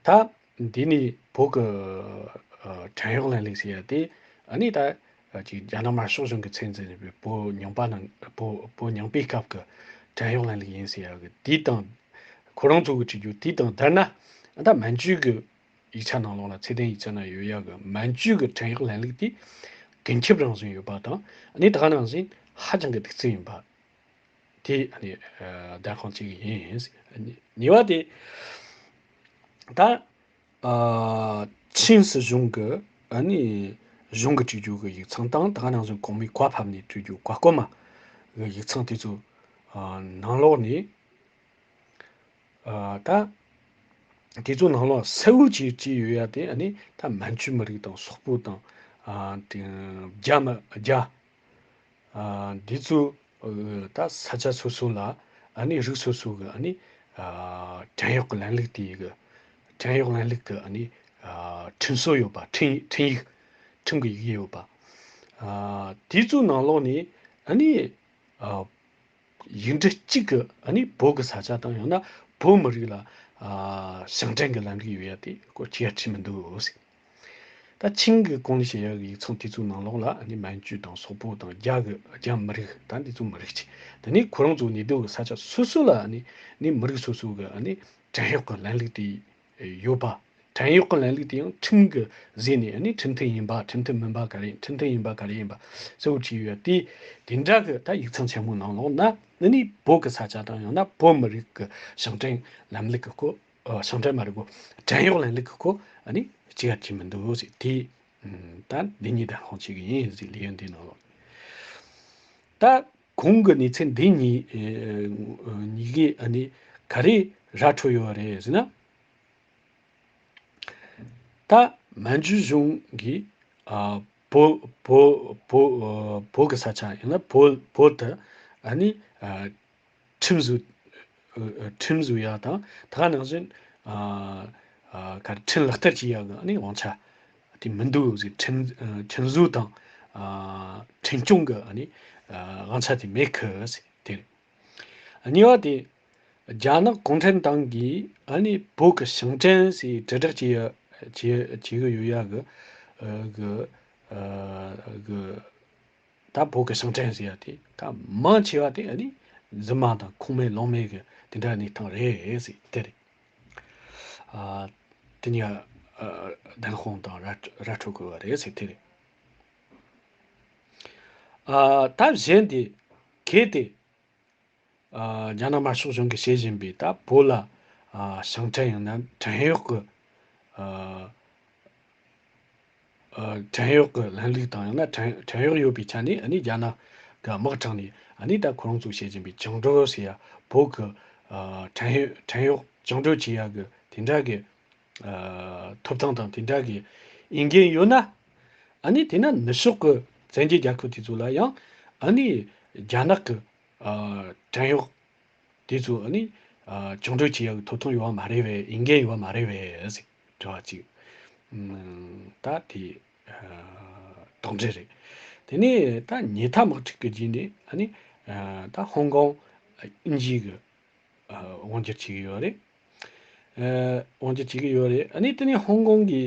ད་ འདི་ནི་བོད་ཀྱི་ཨ་བྲན་གཡོག་ལེན་ལུགས་ཟེར་ཡ་དེ་ཨ་ནི་ད་ཅིག་རྒྱ་ནག་དམར་ཤོག་གཞུང་གི་མཚན་འཛིན་པའི་བོད་རྙིང་པ་ནང་བོད་བོད་རྙིང་པའི་སྐབས་ཀྱི་བྲན་གཡོག་ལེན་ལུགས་ཡིན་ཟེར་ཡ་གི་དེ་དང་ཁོ་རང་ཚོ་གི་བྲིས་རྒྱུ་དེ་དང་བསྡུར་ན་ད་མན་ཇུ་གི་ཡིག་ཆ་ནང་ལོགས་ལ་ཚེ་བརྟན་ཡིག་ཆ་ནང་ཡོད་ཡ་གི་མན་ཇུ་གི་བྲན་གཡོག་ལེན་ལུགས་དེ་རྒྱུན་ཁྱབ་རང་བཞིན་ཡོད་པ་དང་ཨ་ནི་ད་ག་ནང་བཞིན་ཧ་ཅང་གི་གདུག་རྩུབ་ཡིན་པ། དེ་ཨ་ནི་ཨ་བདེན་དཔང་བྱེད་ཀྱི་ཡིན། གཉིས་པ་དེ་ད་ཨ་ཆིན་སྲིད་གཞུང་གི་ཨ་ནི་གཞུང་གི་བྲིས་རྒྱུ་གི་ཡིག་ཚང་དང་ད་ག་ནང་བཞིན་གོང་མའི་བཀའ་ཕབ་ནས་བྲིས་རྒྱུ་བཀའ་བསྐོར་མ་གི་ཡིག་ཚང་དེ་ཚོ་ཨ་ནང་ལོགས་ནས་ཨ་ད་དེ་ཚོ་ནང་ལོགས་གསལ་བོ་བྱས་བྲིས་ཡོད་ཡ་དེ་ཨ་ནི་ད་མན་ཇུ་མི་རིགས་དང་སོག་པོ་དང་ཨ་དེ་རྒྱ་མི་རྒྱ་ཨ་འདི་ཚོ་ཨ་ད་ས་ཆ་སོ་སོ་ལ་ཨ་ནི་རིགས་སོ་སོ་གི་ཨ་ནི་ཨ་བྲན་གཡོག་གི་ལམ་ལུགས་དེ་གི་བྲན་གཡོག་ལམ་ལུགས་གི་ཨ་ནི་ཨ་ཁྲིམས་སྲོལ་ཡོད་པ། ཁྲིམས་ཁྲིམས་ཡིག་ཁྲིམས་གི་ཡིག་ཡོད་པ། ཨ་དེ་ཚོའི་ནང་ལོགས་ནས་ཨ་ནི་ཨ་ཡིག་འབྲུ་གཅིག་གི་ཨ་ནི་བོད་གི་ས་ཆ་དང་ཡང་ན་བོད་མི་རིགས་ལ་ཨ་ཞིང་བྲན་གི་ལམ་ལུགས་ཡོད་ཡ་དེ་ཁོ་ཅི་ཡ་བྲིས་མི་འདུག་ཟེར། ད་ཆིང་གི་གོང་ནས་བཤད་ཡག་གི་ཡིག་ཚང་དེ་ཚོའི་ནང་ལོགས་ལ་ནི་མན་ཇུ་དང་སོག་པོ་དང་རྒྱ་གི་རྒྱ་མི་རིགས་ད་འདི་ཚོ་མི་རིགས་ཅིག་དེ་ནི་ཁོ་རང་ཚོ་གནས་སྡོད་གི་ས་ཆ་སོ་སོ་ལ་ནི་ནི་མི་རིགས་སོ་སོ་གི་ནི་བྲན་གཡོག་གི་ལམ་ལུགས་དེ་ཡོད་པ། བྲན་གཡོག་གི་ལམ་ལུགས་དེ་ཡང་ཁྲིམས་གི་ཟེར་ནས་ནི་ཁྲིམས་མཐུན་ཡིན་པ་ཁྲིམས་མཐུན་མིན་པ་ག་རེ་ཁྲིམས་མཐུན་ཡིན་པ་ག་རེ་ཡིན་པ་གསལ་བོ་བྲིས་ཡོད་དེ། དེ་འདྲ་གི་ད་ཡིག་ཚང་ཆེན་མོའི་ནང་ལོགས་ན་ནི་ནི་བོད་གི་ས་ཆ་དང་ཡང་ན་བོད་མི་རིགས་གི་ཞིང་བྲན་ལམ་ལུགས་གི་སྐོར། ཨ་ཞིང་བྲན་མ་རེད་གོ། བྲན་གཡོག་ལམ་ལུགས་ཀྱི་སྐོར་ཨ་ནི་གཅིག་ཡང་བྲིས་མི་འདུག་ཟེར་དེ། ད་འདི་གཉིས་བདེན་དཔང་བྱེད་ཀྱི་ཡིན་ཟེར་ལེའུ་འདིའི་ནང་ལོགས། ད་གོང་གི་གནས་ཚུལ་འདི་གཉིས་ཨ་གཉིས་ཀས་ཨ་ནི་ག་རེ་ར་འཕྲོད་ཡོད་རེད་ཟེར་ན། ད་མན་ཇུ་གཞུང་གིས་ཨ་བོད་བོད་བོད་ཨ་བོད་ཀྱི་ས་ཆ་ཡང་ན་བོད་བོད་དུ་ཨ་ནི་ཨ་ཁྲིམས་བཟོ། ཨ་ཨ་ཁྲིམས་བཟོ་ཡག་དང་ད་ག་ནང་བཞིན་ཨ་ཨ་ག་རེ་ཁྲིམས་ལག་བསྟར་བྱེད་ཡག་གི་ཨ་ནི་དབང་ཆ་དེ་མི་འདུག་ཟེར། ཁྲིམས་ཨ་ཁྲིམས་བཟོ་དང་ཨ་ཁྲིམས་སྐྱོང་གི་ཨ་ནི་ཨ་དབང་ཆ་དེ་མེད་གི་ཟེར་དེ་རེད། གཉིས་པ་དེ་རྒྱ་ནག་གུང་ཁྲན་ཏང་གིས་ཨ་ནི་བོད་ཀྱི་ཞིང་བྲན་ཟེར་དྲིལ་བསྒྲགས་བྱེད་ཡ་བྱེད་བྱེད་གི་ཡོད་ཡག་གི་ཨ་གི་ཨ་གི་ད་བོད་ཀྱི་ཞིང་བྲན་ཟེར་ཡ་དེ་ད་མང་ཆེ་བ་དེ་ཨ་ནི་རྫུན་མ་དང་ཁུངས་མེད་ལུང་མེད་ཀྱི་དེ་འདྲ་གནས་སྟངས་རེད་ཟེར་དེ་རེད། ཨ་དེ་ནི་ཨ་བདེན་དཔང་དང་ར་ར་འཕྲོད་དགོས་པ་རེད་ཟེར་དེ་རེད། ཨ་ད་གཞན་དེ་གལ་ཏེ་ཨ་རྒྱ་ནག་དམར་ཤོག་གཞུང་གིས་བྱེད་བཞིན་པའི་ད་བོད་ལ་ཨ་ཞིང་བྲན་ཡང་ན་བྲན་གཡོག་གི་ཨ་ཨ་བྲན་གཡོག་གི་ལམ་ལུགས་དང་ཡང་ན་བྲན་བྲན་གཡོག་ཡོད་པའི་ཆ་ནས་ཨ་ནི་རྒྱ་ནག་གི་དམག་དྲངས་ནས་ཨ་ནི་ད་ཁོ་རང་ཚོས་བྱེད་བཞིན་པའི་བཅིངས་འགྲོལ་ཟེར་ཡ་བོད་ཀྱི་ཨ་བྲན་གཡོག་བྲན་གཡོག་བཅིངས་འགྲོལ་བྱེད་ཡ་གི་དེ་འདྲ་གི་ཨ་ཐོབ་ཐང་དང་དེ་འདྲ་གི་འོས་འགན་ཡོད་ན། ཨ་ནི་དེ་ན་ནུབ་ཕྱོགས་ཀྱི་བཙན་རྒྱལ་རྒྱལ་ཁབ་དེ་ཚོ་ལ་ཡང་ཨ་ནི་རྒྱ་ནག་གི་ཨ་བྲན་གཡོག་དེ་ཚོ་ཨ་ནི་ཨ་བཅིངས་འགྲོལ་བྱེད་ཡག་གི་ཐོབ་ཐང་ཡོད་པ་མ་རེད་པས། འོས་འགན་ཡོད་པ་མ་རེད་པས་ཟེར་དྲི་བ་གཅིག་ཨམ་ད་དེ་ཨ་དོགས་འདྲི་རེད། དེ་ནས་ད་ཉེས་མཐའ་དམག་འཁྲུག་གི་རྗེས་ནས་ཨ་ནི་ཨ་ད་ཧོང་ཀོང་དབྱིན་ཇི་གི་ཨ་དབང་སྒྱུར་བྱེད་ཀྱི་ཡོད་རེད། ཨ་དབང་སྒྱུར་བྱེད་ཀྱི་ཡོད་རེད། ཨ་ནི་དེ་ནས་ཧོང་ཀོང་གི་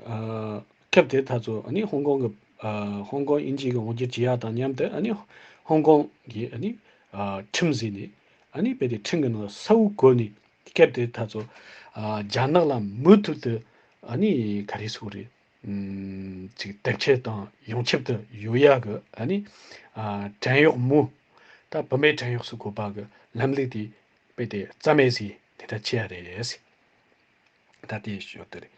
ཨ་སྐབས་དེར་ད་ཚོ་ཨ་ནི་ཧོང་ཀོང་གི་ཨ་ཧོང་ཀོང་དབྱིན་ཇི་གི་དབང་སྒྱུར་བྱེད་ཡག་དང་མཉམ་དུ་ཨ་ནི་ཧོང་ཀོང་གི་ཨ་ནི་ཨ་ཁྲིམས་ཟིན་ནས་ཨ་ནི་དཔེ་དེ་ཁྲིམས་ཀྱི་ནང་གསལ་བོ་བཀོད་ནས་སྐབས་དེར་ད་ཚོ་ཨ་རྒྱ་ནག་ལ་མུ་མཐུད་དུ་ཨ་ནི་ག་རེ་ཟེར་དགོས་རེད། ཨམ་ཅིག་དར་ཁྱབ་དང་ཡོངས་ཁྱབ་ཏུ་ཡོང་ཡག་གི་ཨ་ནི་ཨ་བྲན་གཡོག་མོ། ད་བུད་མེད་བྲན་གཡོག་ཟེར་དགོས་པ་གི་ལམ་ལུགས་དེ་དཔེ་དེ་རྩ་མེད་བཟོས་དེ་འདྲ་བྱས་རེད། ད་དེ་ཞོར་དུ་རེད།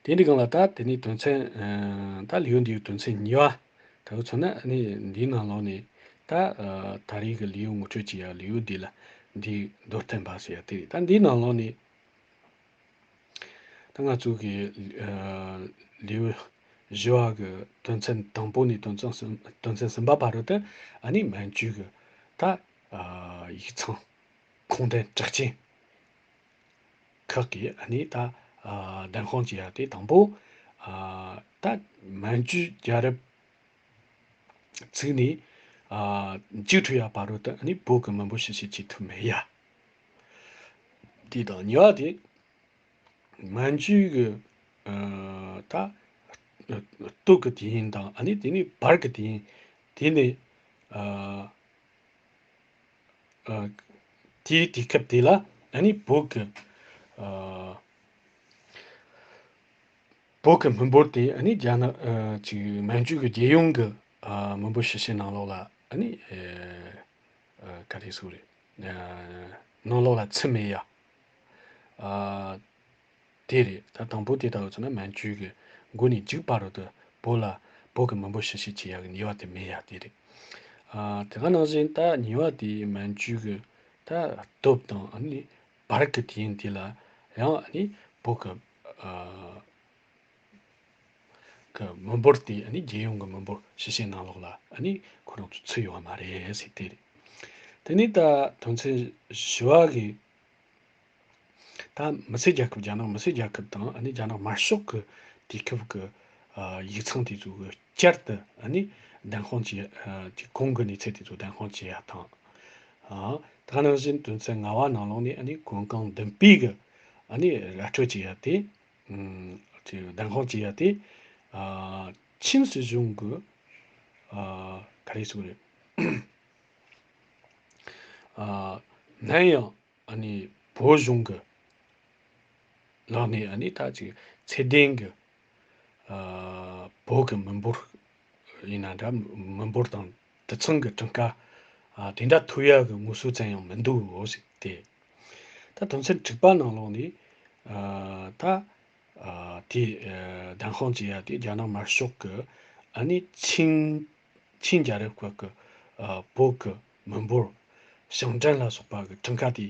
དེ་འདྲའི་སྒང་ལ་ད་དེ་ནས་དོན་ཚན་ཨ་ད་ལེའུ་འདིའི་དོན་ཚན་གཉིས་པ་ད་ག་མཚོན་ན་ཨ་ནི་འདིའི་ནང་ལོགས་ནས་ད་ཨ་ད་རེས་ཀྱི་ལེའུ་ངོ་སྤྲོད་བྱེད་ཡག་ལེའུ་འདི་ལ་འདིའི་མདོར་བསྟན་པ་ཟེར་ཡག་དེ་རེད། ད་འདིའི་ནང་ལོགས་ནས། ད་ང་ཚོ་གི་ཨ་ལེའུ་བཞི་བ་གི་དོན་ཚན་དང་པོ་ནས་དོན་ཚན་གསུམ་དོན་ཚན་གསུམ་པ་བར་དུ་དེ་ཨ་ནི་མན་ཇུ་གི་ད་ཨ་ཡིག་ཚང་ཁུངས་ལྡན་གྲགས་ཅན་ཁག་གི་ཨ་ནི་ད་ཨ་བདེན་དཔང་བྱེད་ཡག་དེ་དང་པོ་ཨ་ད་མན་ཇུ་རྒྱལ་རབས་ཚུགས་ནས་ཨ་འཇིག་འཕྲོག་ཡག་བར་དུ་ཨ་ནི་བོད་ཀྱི་མི་འབོར་ཕྱིར་བཤིག་བྱེད་ཐུབ་མེད་ཡ། དེ་དང་གཉིས་པ་དེ་ མན་ཇུའི་གི་ཨ་ད་སྟོད་གི་དུས་ཡུན་དང་ཨ་ནི་དེ་ནས་བར་གི་དུས་ཡུན་དེ་ནས་ཨ་ཨ་དེའི་དུས་སྐབས་དེ་ལ་ཨ་ནི་བོད་གི་ཨ་བོད་གི་མི་འབོར་དེ་ཨ་ནི་རྒྱ་ནག་ཨ་ཅིག་མན་ཇུ་གི་རྒྱལ་ཡོངས་གི་ཨ་མི་འབོར་ཞིབ་བཤེར་ནང་ལོགས་ལ་ཨ་ནི་ཨ་ག་རེ་ཟེར་དགོས་རེད། ཨ་ནང་ལོགས་ལ་ཚུད་མེད་ཡ། ཨ་དེ་རེད། ད་དང་པོ་དེ་ལྟ་བུ་ཚོ་ན་མན་ཇུ་གི་མགོ་ནས་མཇུག་བར་དུ་བོད་ལ་བོད་གི་མི་འབོར་ཞིབ་བཤེར་བྱེད་ཡ་གི་ནུས་པ་དེ་མེད་ཡ་དེ་རེད། ཨ་དེ་ག་ནང་བཞིན་ད་གཉིས་པ་དེ་མན་ཇུ་གི་ད་སྟོད་དང་ཨ་ནི་བར་གི་དུས་ཡུན་དེ་ལ་ཡང་ཨ་ནི་བོད་གི་ཨ་གི་མི་འབོར་དེ་ཨ་ནི་རྒྱལ་ཡོངས་ཀྱི་མི་འབོར་ཞིབ་བཤེར་ནང་ལོགས་ལ་ཨ་ནི་ཁོ་རང་ཚོ་ཚུད་ཡོད་མ་རེད་ཟེར་དེ་རེད། དེ་ནས་ད་དོན་ཚན་བཞི་པ་གི་ད་མི་སེར་རྒྱལ་ཁབ་རྒྱ་ནག་མི་སེར་རྒྱལ་ཁབ་དང་ཨ་ནི་རྒྱ་ནག་དམར་ཤོག་གི་དུས་སྐབས་ཀྱི་ཨ་ཡིག་ཚང་དེ་ཚོ་གི་བསྐྱར་དུ་ཨ་ནི་བདེན་དཔང་བྱེད་ཨ་དེ་གོང་གི་གནས་ཚུལ་དེ་ཚོ་བདེན་དཔང་བྱེད་ཡ་དང་། ཨ་ད་ག་ནང་བཞིན་དོན་ཚན་ལྔ་པ་ནང་ལོགས་ནས་ཨ་ནི་གོན་རྐྱང་བདུན་པའི་གི་ཨ་ནི་ར་སྤྲོད་བྱེད་ཡ་དེ། ཨུམ། དེ་བདེན་དཔང་བྱེད་ཡ་དེ། ཨ། ཆིན་སྲིད་གཞུང་གི། ཨ། ག་རེ་ཟེར་དགོས་རེད། ཨ། ནན་ཡང་ཨ་ནི་བོད་གཞུང་གི་ལག་ནས་ཨ་ནི་ད་ཅིག་ཚད་ལྡན་གྱི། ཨ། བོད་ཀྱི་མི་འབོར་ཡིན་ན་འདྲ་མི་འབོར་དང་དུད་ཚང་གི་གྲངས་ཀ། ཨ། དེ་འདྲ་ཐོབ་ཡ་གི་ངོ་སོ་ཙམ་ཡང་མི་འདུག་ཟེར་ཏེ། ད་དོན་ཚན་དྲུག་པ་ནང་ལོགས་ནས། ཨ། ད། ཨ། དེ། ཨ། བདེན་དཔང་བྱེད་ཡ་དེ་རྒྱ་ནག་དམར་ཤོག་གི་ཨ་ནི་ཆིན། ཆིན་རྒྱལ་རབས་སྐབས་ཀྱི། ཨ། བོད་ཀྱི་མི་འབོར་ཞིང་བྲན་ལ་སོགས་པ་གི་གྲངས་ཀ་དེ།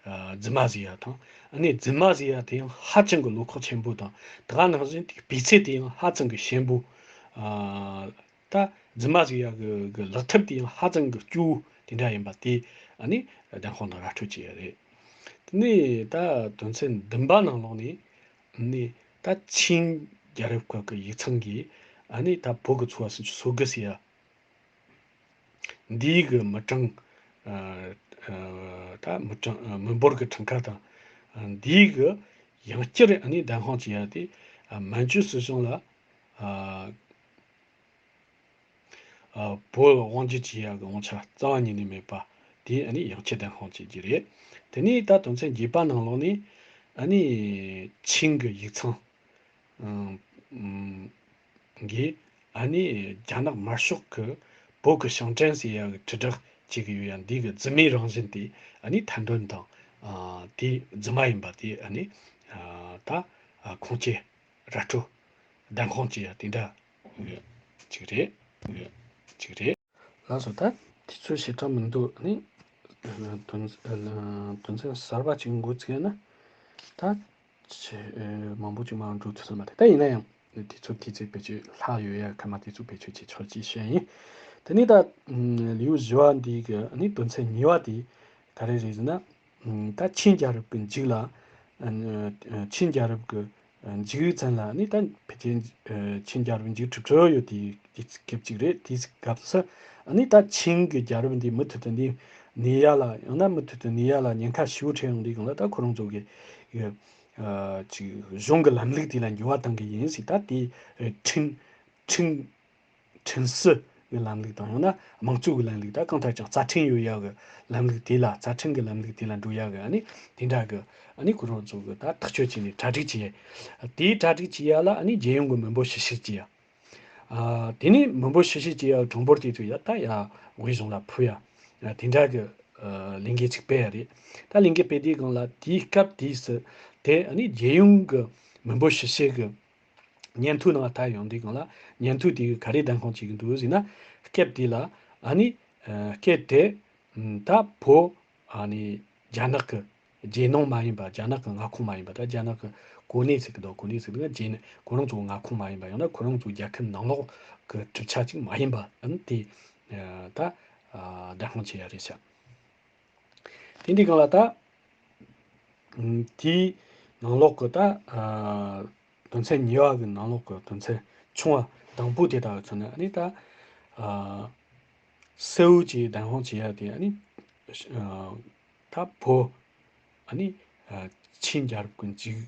ཨ། རྫུན་མ་ཟེར་ཡ་དང་། ཨ་ནི་རྫུན་མ་ཟེར་ཡ་དེ་ཡང་ཧ་ཅང་གི་བློ་ཁོག་ཆེན་པོ་དང་། དེ་ག་ནང་བཞིན་དེ་སྤུས་ཚད་དེ་ཡང་ཧ་ཅང་གི་ཞན་པོ། ཨ། ད་རྫུན་མ་ཟེར་ཡ་གི་གི་ལག་ཐབས་དེ་ཡང་ཧ་ཅང་གི་སྐྱོ་བོ་དེ་འདྲ་ཡིན་པ་དེ་ཨ་ནི་བདེན་དཔང་དང་ར་སྤྲོད་བྱེད་ཡ་རེད། དེ་ནས་ད་དོན་ཚན་བདུན་པ་ནང་ལོགས་ནས་ནི་ད་ཆིན་རྒྱལ་རབས་སྐབས་ཀྱི་ཡིག་ཚང་གིས་ཨ་ནི་ད་བོད་ཀྱི་ཚོ་བ་སུམ་ཅུ་སོ་དགུ་ཟེར་ཡ། འདིའི་གི་མི་གྲངས། ཨ། ཨ། ད་མི་གྲངས། ཨ། མི་འབོར་གྱི་གྲངས་ཀ་དང་། ཨ། འདིའི་གི་ཡང་བསྐྱར་ཨ་ནི་བདེན་དཔང་བྱེད་ཡ་དེ། ཨ། མན་ཇུ་སྲིད་གཞུང་ལ། ཨ། ཨ། བོད་དབང་སྒྱུར་བྱེད་ཡ་གི་དབང་ཆ་རྩ་བ་ཉིད་ནས་མེད་པ་དེ་ཨ་ནི་ཡང་བསྐྱར་བདེན་དཔང་བྱེད་རྒྱུ་རེད། དེ་ནས་ད་དོན་ཚན་བརྒྱད་པ་ནང་ལོགས་ནས་ཨ་ནི་ཆིན་གྱི་ཡིག་ཚང་། ཨང་། ཨང་། གིས་ཨ་ནི་རྒྱ་ནག་དམར་ཤོག་གི་བོད་ཀྱི་ཞིང་བྲན་ཟེར་ཡ་གི་དྲིལ་བསྒྲགས་བྱེད་ཀྱི་ཡོད་ཡ་འདི་གི་རྫུན་མའི་རང་བཞིན་དེ་ཨ་ནི་ཐེར་འདོན་དང་། ཨ། དེ་རྫུན་མ་ཡིན་པ་དེ་ཨ་ནི། ཨ། ད། ཨ། ཁུངས་སྐྱེལ། ར་སྤྲོད། བདེན་དཔང་བྱེད་ཡ་དེ་འདྲ་ཅིག་རེད། ཅིག་རེད། ལགས་སོ། ད་དུས་ཚོད་ཞེ་དྲག་མི་འདུག་ནི། དོན། དོན་ཚན་གསར་པ་ཅིག་འགོ་བཙུགས་ན། ད་ཆེ་མང་པོ་ཅིག་མར་འགྲོ་ཐུབ་ས་མ་རེད། ད་ཡིན་ན་ཡང་དུས་ཚོད་ཁྱེད་ཚོས་བེད་སྤྱོད་ལྷག་ཡོད་ཡ་ཁ་མ་དེ་ཚོ་བེད་སྤྱོད་བྱེད་ཆོག་ཅེས་བཤད་ཡིན། དེ་ནས་ད་ལེའུ་བཞི་བ་འདི་གི་ནི་དོན་ཚན་གཉིས་པ་དེ་ག་རེ་རེད་ཟེར་ན། ད་ཆིན་རྒྱལ་རབས་ཀྱི་མཇུག་ལ། ཆིན་རྒྱལ་རབས་ཀྱི་མཇུག་ཙམ་ལ་ནི་ད་ཕལ་ཆེར་ཆིན་རྒྱལ་རབས་མཇུག་གྲུབ་འགྲོ་ཡོད་དེ་དུས་སྐབས་ཅིག་རེད། དེའི་སྐབས་སུ་ནི་ད་ཆིན་གྱི་རྒྱལ་རབས་འདི་མུ་མཐུད་དུ་འདི་གནས་ཡ་ལ། ཡང་ན་མུ་མཐུད་དུ་གནས་ཡ་ལ་ཉེན་ཁ་ཞེ་པོ་འཕྲད་ཡོང་དུས་སྒང་ལ། ད་ཁོ་རང་ཚོ་གི་ཅིག་གཞུང་གི་ལམ་ལུགས་དེ་ལ་འགྱུར་བ་གཏང་གི་ཡིན་ཟེར། ད་དེ་ཁྲིན་ཁྲིན་ཁྲིན་སྲིད་ཀྱི་ལམ་ལུགས་དང་། ཡང་ན་དམངས་གཙོ་གི་ལམ་ལུགས། ད་གང་ལྟར་ཀྱང་རྩ་ཁྲིམས་ཡོད་ཡ་གི་ལམ་ལུགས་དེ་ལ། རྩ་ཁྲིམས་ཀྱི་ལམ་ལུགས་དེ་ལ་འགྲོ་ཡ་གི་ཨ་ནི་དེ་འདྲ་གི་ཨ་ནི་ཁོ་རང་ཚོ་གི་ད་ཐག་གཅོད་བྱས་ནས་གྲ་སྒྲིག་བྱས། དེའི་གྲ་སྒྲིག་བྱེད་ཡ་ལ་ཨ་ནི་རྒྱལ་ཡོངས་ཀྱི་མི་འབོར་ཞིབ་བཤེར་བྱེད་ཡ། ཨ། དེ་ནས་མི་འབོར་ཞིབ་བཤེར་བྱེད་ཡ་གྲངས་འབོར་དེ་ཚོ་ཡ་ད་ཡ་དབུས་གཞུང་ལ་ཕུལ་ཡ། ཨ། དེ་འདྲ་གི་ཨ་ལས་འགུལ་ཅིག་སྤེལ་ཡ་རེད། ད་ལས་འགུལ་སྤེལ་དུས་སྒང་ལ་དེའི་སྐབས་དེའི་སུ་དེ་ཨ་ནི་རྒྱལ་ཡོངས་ཀྱི་མི་འབོར་ཞིབ་བཤེར་གི་སྙན་ཐོ་ནང་ལྟ་ཡོང་དུས་སྒང་ལ། སྙན་ཐོ་དེ་གི་ག་རེ་བདེན་དཔང་བྱེད་ཀྱི་འདུག་ཟེར་ན། སྐབས་དེ་ལ་ཨ་ནི་ཨ་སྐབས་དེ་ད་བོད་ཨ་ནི་རྒྱ་ནག་གི་རྒྱལ་ནང་མ་ཡིན་པ། རྒྱ་ནག་གི་མངའ་ཁོངས་མ་ཡིན་པ། ད་རྒྱ་ནག་གི་གོ་གནས་ཟེར་གི་འདུག་གོ་གནས་ཟེར་གི་འདུག་རྒྱལ་ནང་ཁོ་རང་ཚོ་མངའ་ཁོངས་མ་ཡིན་པ། ཡང་ན་ཁོ་རང་ཚོ་རྒྱལ་ཁབ་ནང་ལོགས་གི་གྲུབ་ཆ་ཅིག་མ་ཡིན་པ་ཨ་ནི་དེ་ད་བདེན་དཔང་བྱེད་ཡ་རེད་ཤག་དེ་འདི་སྒང་ལ་ད། ཨ། དེའི་ནང་ལོགས་ཀྱི་ད། ཨ། དོན་ཚན་གཉིས་པ་གི་ནང་ལོགས་ཀྱི་དོན་ཚན་ཆུང་བ་དང་པོ་དེ་ལྟ་བུ་མཚོན་ན། ཨ་ནི་ད། ཨ། གསལ་བོ་ཅིག་བདེན་དཔང་བྱེད་ཡ་དེ་ཨ་ནི། ཨ། ད་བོད་ཨ་ནི། ཨ། ཆིན་རྒྱལ་རབས་ཀྱི་མཇུག་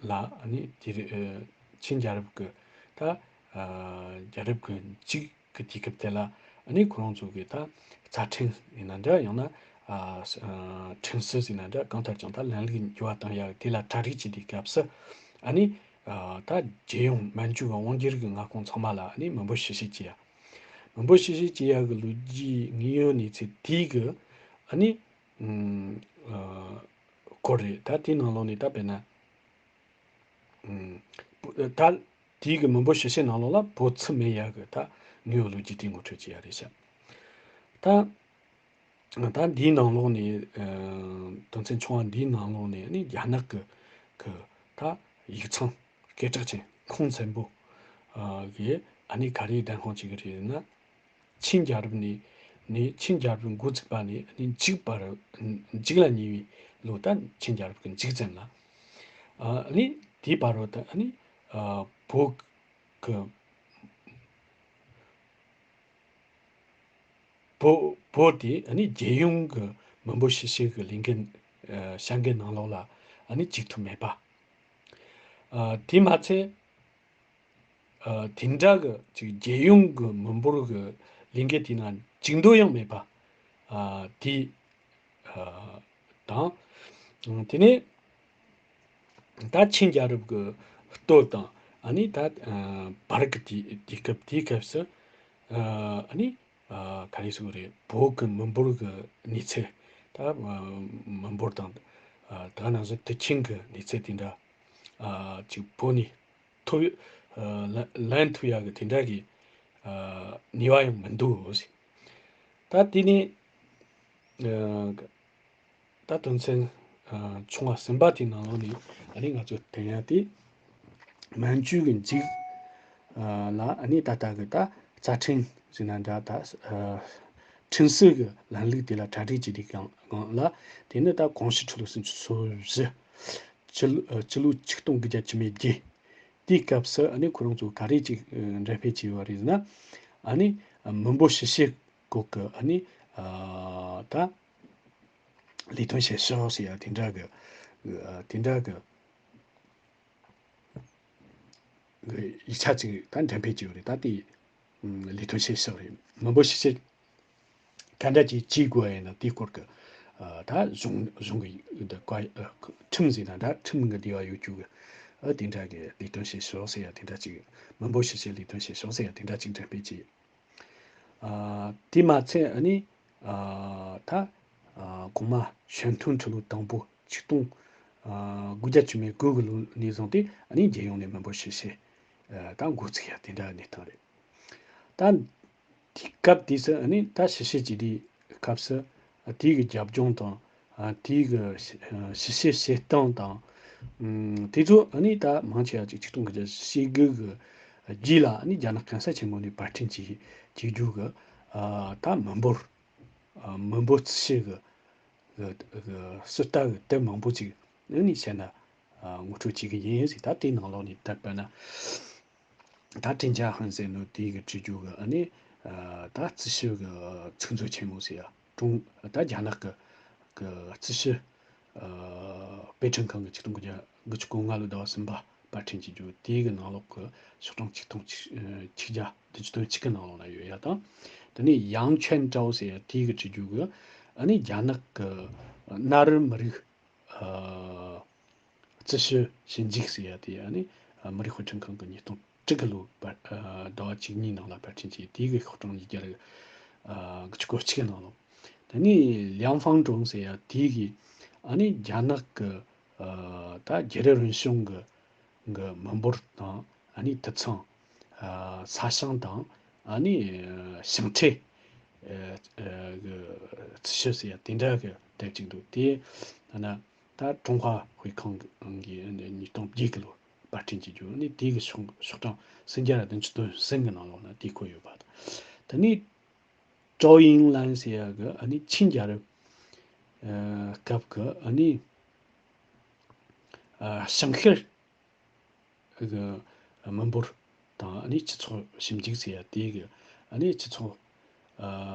ལ་ཨ་ནི་དེ་རིང་ཨ་ཆིན་རྒྱལ་རབས་ཀྱི་ད་ཨ་རྒྱལ་རབས་ཀྱི་མཇུག་གི་དུས་སྐབས་དེ་ལ་ཨ་ནི་ཁོ་རང་ཚོ་གི་ད་རྩ་ཁྲིམས་ཡིན་ན་འདྲ། ཡང་ན་ཨ་ཨ་ཁྲིམས་སྲོལ་ཡིན་ན་འདྲ། གང་ལྟར་ཀྱང་ད་ལམ་ལུགས་འགྱུར་བ་བཏང་ཡག་དེ་ལ་གྲ་སྒྲིག་བྱེད་དུས་སྐབས་སུ་ཨ་ནི་ཨ་ད་རྒྱལ་ཡོངས་མན་ཇུ་གི་དབང་སྒྱུར་གྱི་མངའ་ཁོངས་ཚང་མ་ལ་ཨ་ནི་མི་འབོར་ཕྱིར་བཤིག་བྱེད་ཡ། མི་འབོར་ཕྱིར་བཤིག་བྱེད་ཡ་གི་ལོ་རྒྱུས་དངོས་ཡོད་གནས་ཚུལ་དེ་གི་ཨ་ནི་ཨ་སྐོར་རེད། ད་དེའི་ནང་ལོགས་ནས་ད་དཔེར་ན་ཨ་ད་དེའི་གི་མི་འབོར་ཕྱིར་བཤིག་ནང་ལོགས་ལ་བོད་ཚུད་མེད་ཡ་གི་ད་དངོས་ཡོད་ལོ་རྒྱུས་དེ་ངོ་སྤྲོད་བྱེད་ཡ་རེད་ཤག་ད་ད་འདིའི་ནང་ལོགས་ནས་ཨ་དོན་ཚན་ཆུང་བ་འདིའི་ནང་ལོགས་ནས་ཨ་ནི་རྒྱ་ནག་གི་གི་ད་ཡིག་ཚང་སྐད་གྲགས་ཅན་ཁུངས་བཙན་པོ་ཨ་གི་ཨ་ནི་ག་རེ་བདེན་དཔང་བྱེད་ཀྱི་རེད་ན། ཆིན་རྒྱལ་རབས་ནས་ནས་ཆིན་རྒྱལ་རབས་འགོ་བཙུགས་པ་ནས་ནས་མཇུག་བར་མཇུག་ལ་ཉེ་བའི་ལོ། ད་ཆིན་རྒྱལ་རབས་ཀྱི་མཇུག་ཙམ་ལ་ཨ་ནི་དེའི་བར་དུ་ཨ་ནི་ཨ་བོད་ཀྱི་བོད་བོད་དེ་ཨ་ནི་རྒྱལ་ཡོངས་ཀྱི་མི་འབོར་ཕྱིར་བཤིག་གི་ལས་འགུལ་ཨ་བྱ་འགུལ་ནང་ལོགས་ལ་ཨ་ནི་བཅུག་ཐུབ་མེད་པ། ཨ་དེ་མ་ཚད། ཨ་དེ་འདྲ་གི་ཅིག་རྒྱལ་ཡོངས་ཀྱི་མི་འབོར་གྱི་ལས་འགུལ་དེ་ན་བཅུག་འདོད་ཡང་མེད་པ། ཨ་དེ་ཨ་དང་། དེ་ནས་ད་ཆིན་རྒྱལ་རབས་ཀྱི་སྟོད་དང་ཨ་ནི་ད་ཨ་བར་གྱི་དུས་དུས་སྐབས་དེའི་སྐབས་སུ་ཨ་ནི་ཨ་ག་རེ་ཟེར་དགོས་རེད། བོད་ཀྱི་མི་འབོར་གྱི་གནས་ཚུལ། ད་ཨ་མི་འབོར་དང་ཨ་ད་ག་ནང་བཞིན་དུས་ཆེན་གྱི་གནས་ཚུལ་དེ་འདྲ་ཨ་ཅིག་བོད་ནས་ཐོབ་ཨ་ལན་ཐོབ་ཡག་གི་དེ་འདྲ་གི་ཨ་ནུས་པ་ཡང་མི་འདུག་ཟེར། ད་དེ་ནས་ཨ་ད་དོན་ཚན་ཨ་ཆུང་བ་གསུམ་པ་དེའི་ནང་ལོགས་ནས་ཨ་ནི་ང་ཚོ་དེ་ཡང་དེ་མན་ཇུ་གི་མཇུག་ཨ་ལ་ཨ་ནི་ད་ལྟ་གི་ད་རྩ་ཁྲིམས་ཟེར་ན་འདྲ། ད་ཨ་ཁྲིམས་སྲོལ་གི་ལམ་ལུགས་དེ་ལ་གྲ་སྒྲིག་བྱེད་དུས་སྒང་ལ། དེ་ནི་ད་གོང་ཞུས་ཁྲི་ལོ་སུམ་ཅུ་སོ་བཞི། སྤྱི་ལོ་ཨ་སྤྱི་ལོ་ཆིག་སྟོང་དགུ་བརྒྱ་བཅུ་མེད་བརྒྱད། དེའི་སྐབས་སུ་ཨ་ནི་ཁོ་རང་ཚོ་ག་རེ་ཅིག་ཨ་འགྲེམས་སྤེལ་བྱས་ཡོད་པ་རེད་ཟེར་ན། ཨ་ནི་ཨ་མི་འབོར་ཕྱིར་བཤིག་སྐོར་གྱི་ཨ་ནི་ཨ་ད་ལས་དོན་བྱེད་ཕྱོགས་ཟེར་ཡ་དེ་འདྲ་གི་ཨ་དེ་འདྲ་གི་གི་ཡིག་ཆ་ཅིག་ད་འགྲེམས་སྤེལ་བྱས་ཡོད་རེད། ད་དེ་ཨ་ལས་དོན་བྱེད་ཕྱོགས་རེད། མི་འབོར་ཕྱིར་བཤིག་ག་འདྲ་ཅིག་བྱེད་དགོས་ཡིན་ན་དེའི་སྐོར་གྱི་ཨ་ད་གཞུང་གཞུང་གི་འདི་བཀའ་ཨ་ཁྲིམས་ཟེར་ན་འདྲ། ཁྲིམས་ཀྱི་འདུལ་བ་ཡོད་རྒྱུ་གི་ཨ་དེ་འདྲ་གི་ལས་དོན་བྱེད་ཕྱོགས་ཟེར་ཡ་དེ་འདྲ་ཅིག་མི་འབོར་ཕྱིར་བཤིག་ལས་དོན་བྱེད་ཕྱོགས་ཟེར་ཡ་དེ་འདྲ་ཅིག་འགྲེམས་སྤེལ་བྱས། ཨ་དེ་མ་ཚད་ཨ་ནི་ཨ་ད་ཨ་གོང་མ་ཞན་ཐུང་ཁྲི་ལོ་དང་པོ་ཆིག་སྟོང་ཨ་དགུ་བརྒྱ་བཅུ་མེད་དགུ་གི་ལོ་ནས་བཟུང་སྟེ་ཨ་ནི་རྒྱལ་ཡོངས་ནས་མི་འབོར་ཕྱིར་བཤིག་ཨ་ད་འགོ་ཚུགས་ཡ་དེ་འདྲ་གནས་སྟངས་རེད། ད་དེ་སྐབས་དེ་སུ་ཨ་ནི་ད་ཕྱིར་བཤིག་བྱེད་དུས་སྐབས་སུ་ཨ་དེའི་གི་རྒྱབ་ལྗོངས་དང་ཨ་དེའི་གི་ཕྱི་ཕྱི་བཤད་སྟངས་དང་། ཨམ་དེ་ཚོ་ཨ་ནི་ད་མང་ཆེ་བ་ཅིག་ཆིག་སྟོང་དགུ་བརྒྱ་བཞི་བཅུ་ཞེ་དགུ་གི་རྗེས་ལ་ཨ་ནི་རྒྱ་ནག་གང་ས་ཆེན་མོ་ནས་པར་སྐྲུན་བྱེད་བྱེད་རྒྱུ་གི་ཨ་ད་མི་འབོར་ཨ་མི་འབོར་རྩིས་བཤེར་གི་གི་གི་ཟུར་ལྟ་གི་དེབ་མང་པོ་ཅིག་ཨ་ནི་བཤད་ན་ཨ་ངོ་སྤྲོད་བྱེད་གི་ཡིན་ཟེར། ད་དེའི་ནང་ལོགས་ནས་ད་དཔེར་ན། ད་ཀྲིན་ཅཱ་ཧན་ཟེར་ནོ་དེའི་གི་བྲིས་རྒྱུ་གི་ཨ་ནི་ཨ་ད་རྩིས་ཞིབ་གི་ཚིག་མཛོད་ཆེན་མོ་ཟེར་ཡ། ཀྲུང་ད་རྒྱ་ནག་གི་གི་རྩིས་ཞིབ་ཨ་པེ་ཁྲིན་ཁང་གི་ཆིག་སྟོང་དགུ་བརྒྱ་དགུ་བཅུ་གོ་ལྔ་ལོ་ཟླ་བ་གསུམ་པ་པར་སྐྲུན་བྱེད་རྒྱུ་དེའི་གི་ནང་ལོགས་གི་ཤོག་གྲངས་ཆིག་སྟོང་ཆིག་ཆིག་བརྒྱ་བདུན་ཅུ་དོན་གཅིག་གི་ནང་ལོགས་ན་ཡོད་ཡ་དང་། དེ་ནས་ཡང་ཆན་ཀྲའོ་ཟེར་ཡ་དེའི་གི་བྲིས་རྒྱུ་གི་ཨ་ནི་རྒྱ་ནག་གི་གནའ་རབས་མི་རིགས། ཨ་རྩིས་ཞིབ་ཞིབ་འཇུག་ཟེར་ཡ་དེ་ཨ་ནི་ཨ་མི་རིགས་དཔེ་སྐྲུན་ཁང་གི་ཉིས་སྟོང་དྲུག་གི་ལོ་པར་ཨ་ཟླ་བ་བཅུ་གཉིས་ནང་ལ་པར་སྐྲུན་བྱས། དེའི་གི་ཤོག་གྲངས་ཉིས་བརྒྱ་དགུ་བཅུ་གོ་གཅིག་གི་ནང་ལོགས། དེ་ནས་ལིའང་ཧྥང་ཀྲུང་ཟེར་ཡ་དེའི་གི་ཨ་ནི་རྒྱ་ནག་གི་ཨ་ད་རྒྱལ་རབས་རིམ་བྱོན་གི་གི་མི་འབོར་དང་ཨ་ནི་དུད་ཚང་ཨ་ས་ཞིང་དང་ཨ་ནི་ཨ་ཞིང་ཁྲལ་ཨ་ཨ་གི་རྩིས་ཞིབ་ཟེར་ཡ་དེ་འདྲ་གི་དེབ་ཅིག་འདུག་དེ་ཨ་ན། ད་ཀྲུང་ཧྭ་དཔེ་ཁང་གི་ཉིས་སྟོང་བརྒྱད་གི་ལོ་པར་སྐྲུན་བྱེད་རྒྱུ་ནི་དེ་གི་ཤོག་ཤོག་གྲངས་སུམ་བརྒྱ་དང་བདུན་ཅུ་དོན་གསུམ་གི་ནང་ལོགས་ན་དེ་འཁོད་ཡོད་པ་དང་། དེ་ནས་ཀྲའོ་ཡིང་ལན་ཟེར་ཡ་གི་ཨ་ནི་ཆིན་རྒྱལ་རབས་ཨ་སྐབས་གི་ཨ་ནི་ཨ་ཞིང་ཤར་གི་མི་འབོར་དང་ཨ་ནི་སྤྱི་ཚོགས་ཞིབ་འཇུག་ཟེར་ཡ་དེ་གི་ཨ་ནི་སྤྱི་ཚོགས་ཨ་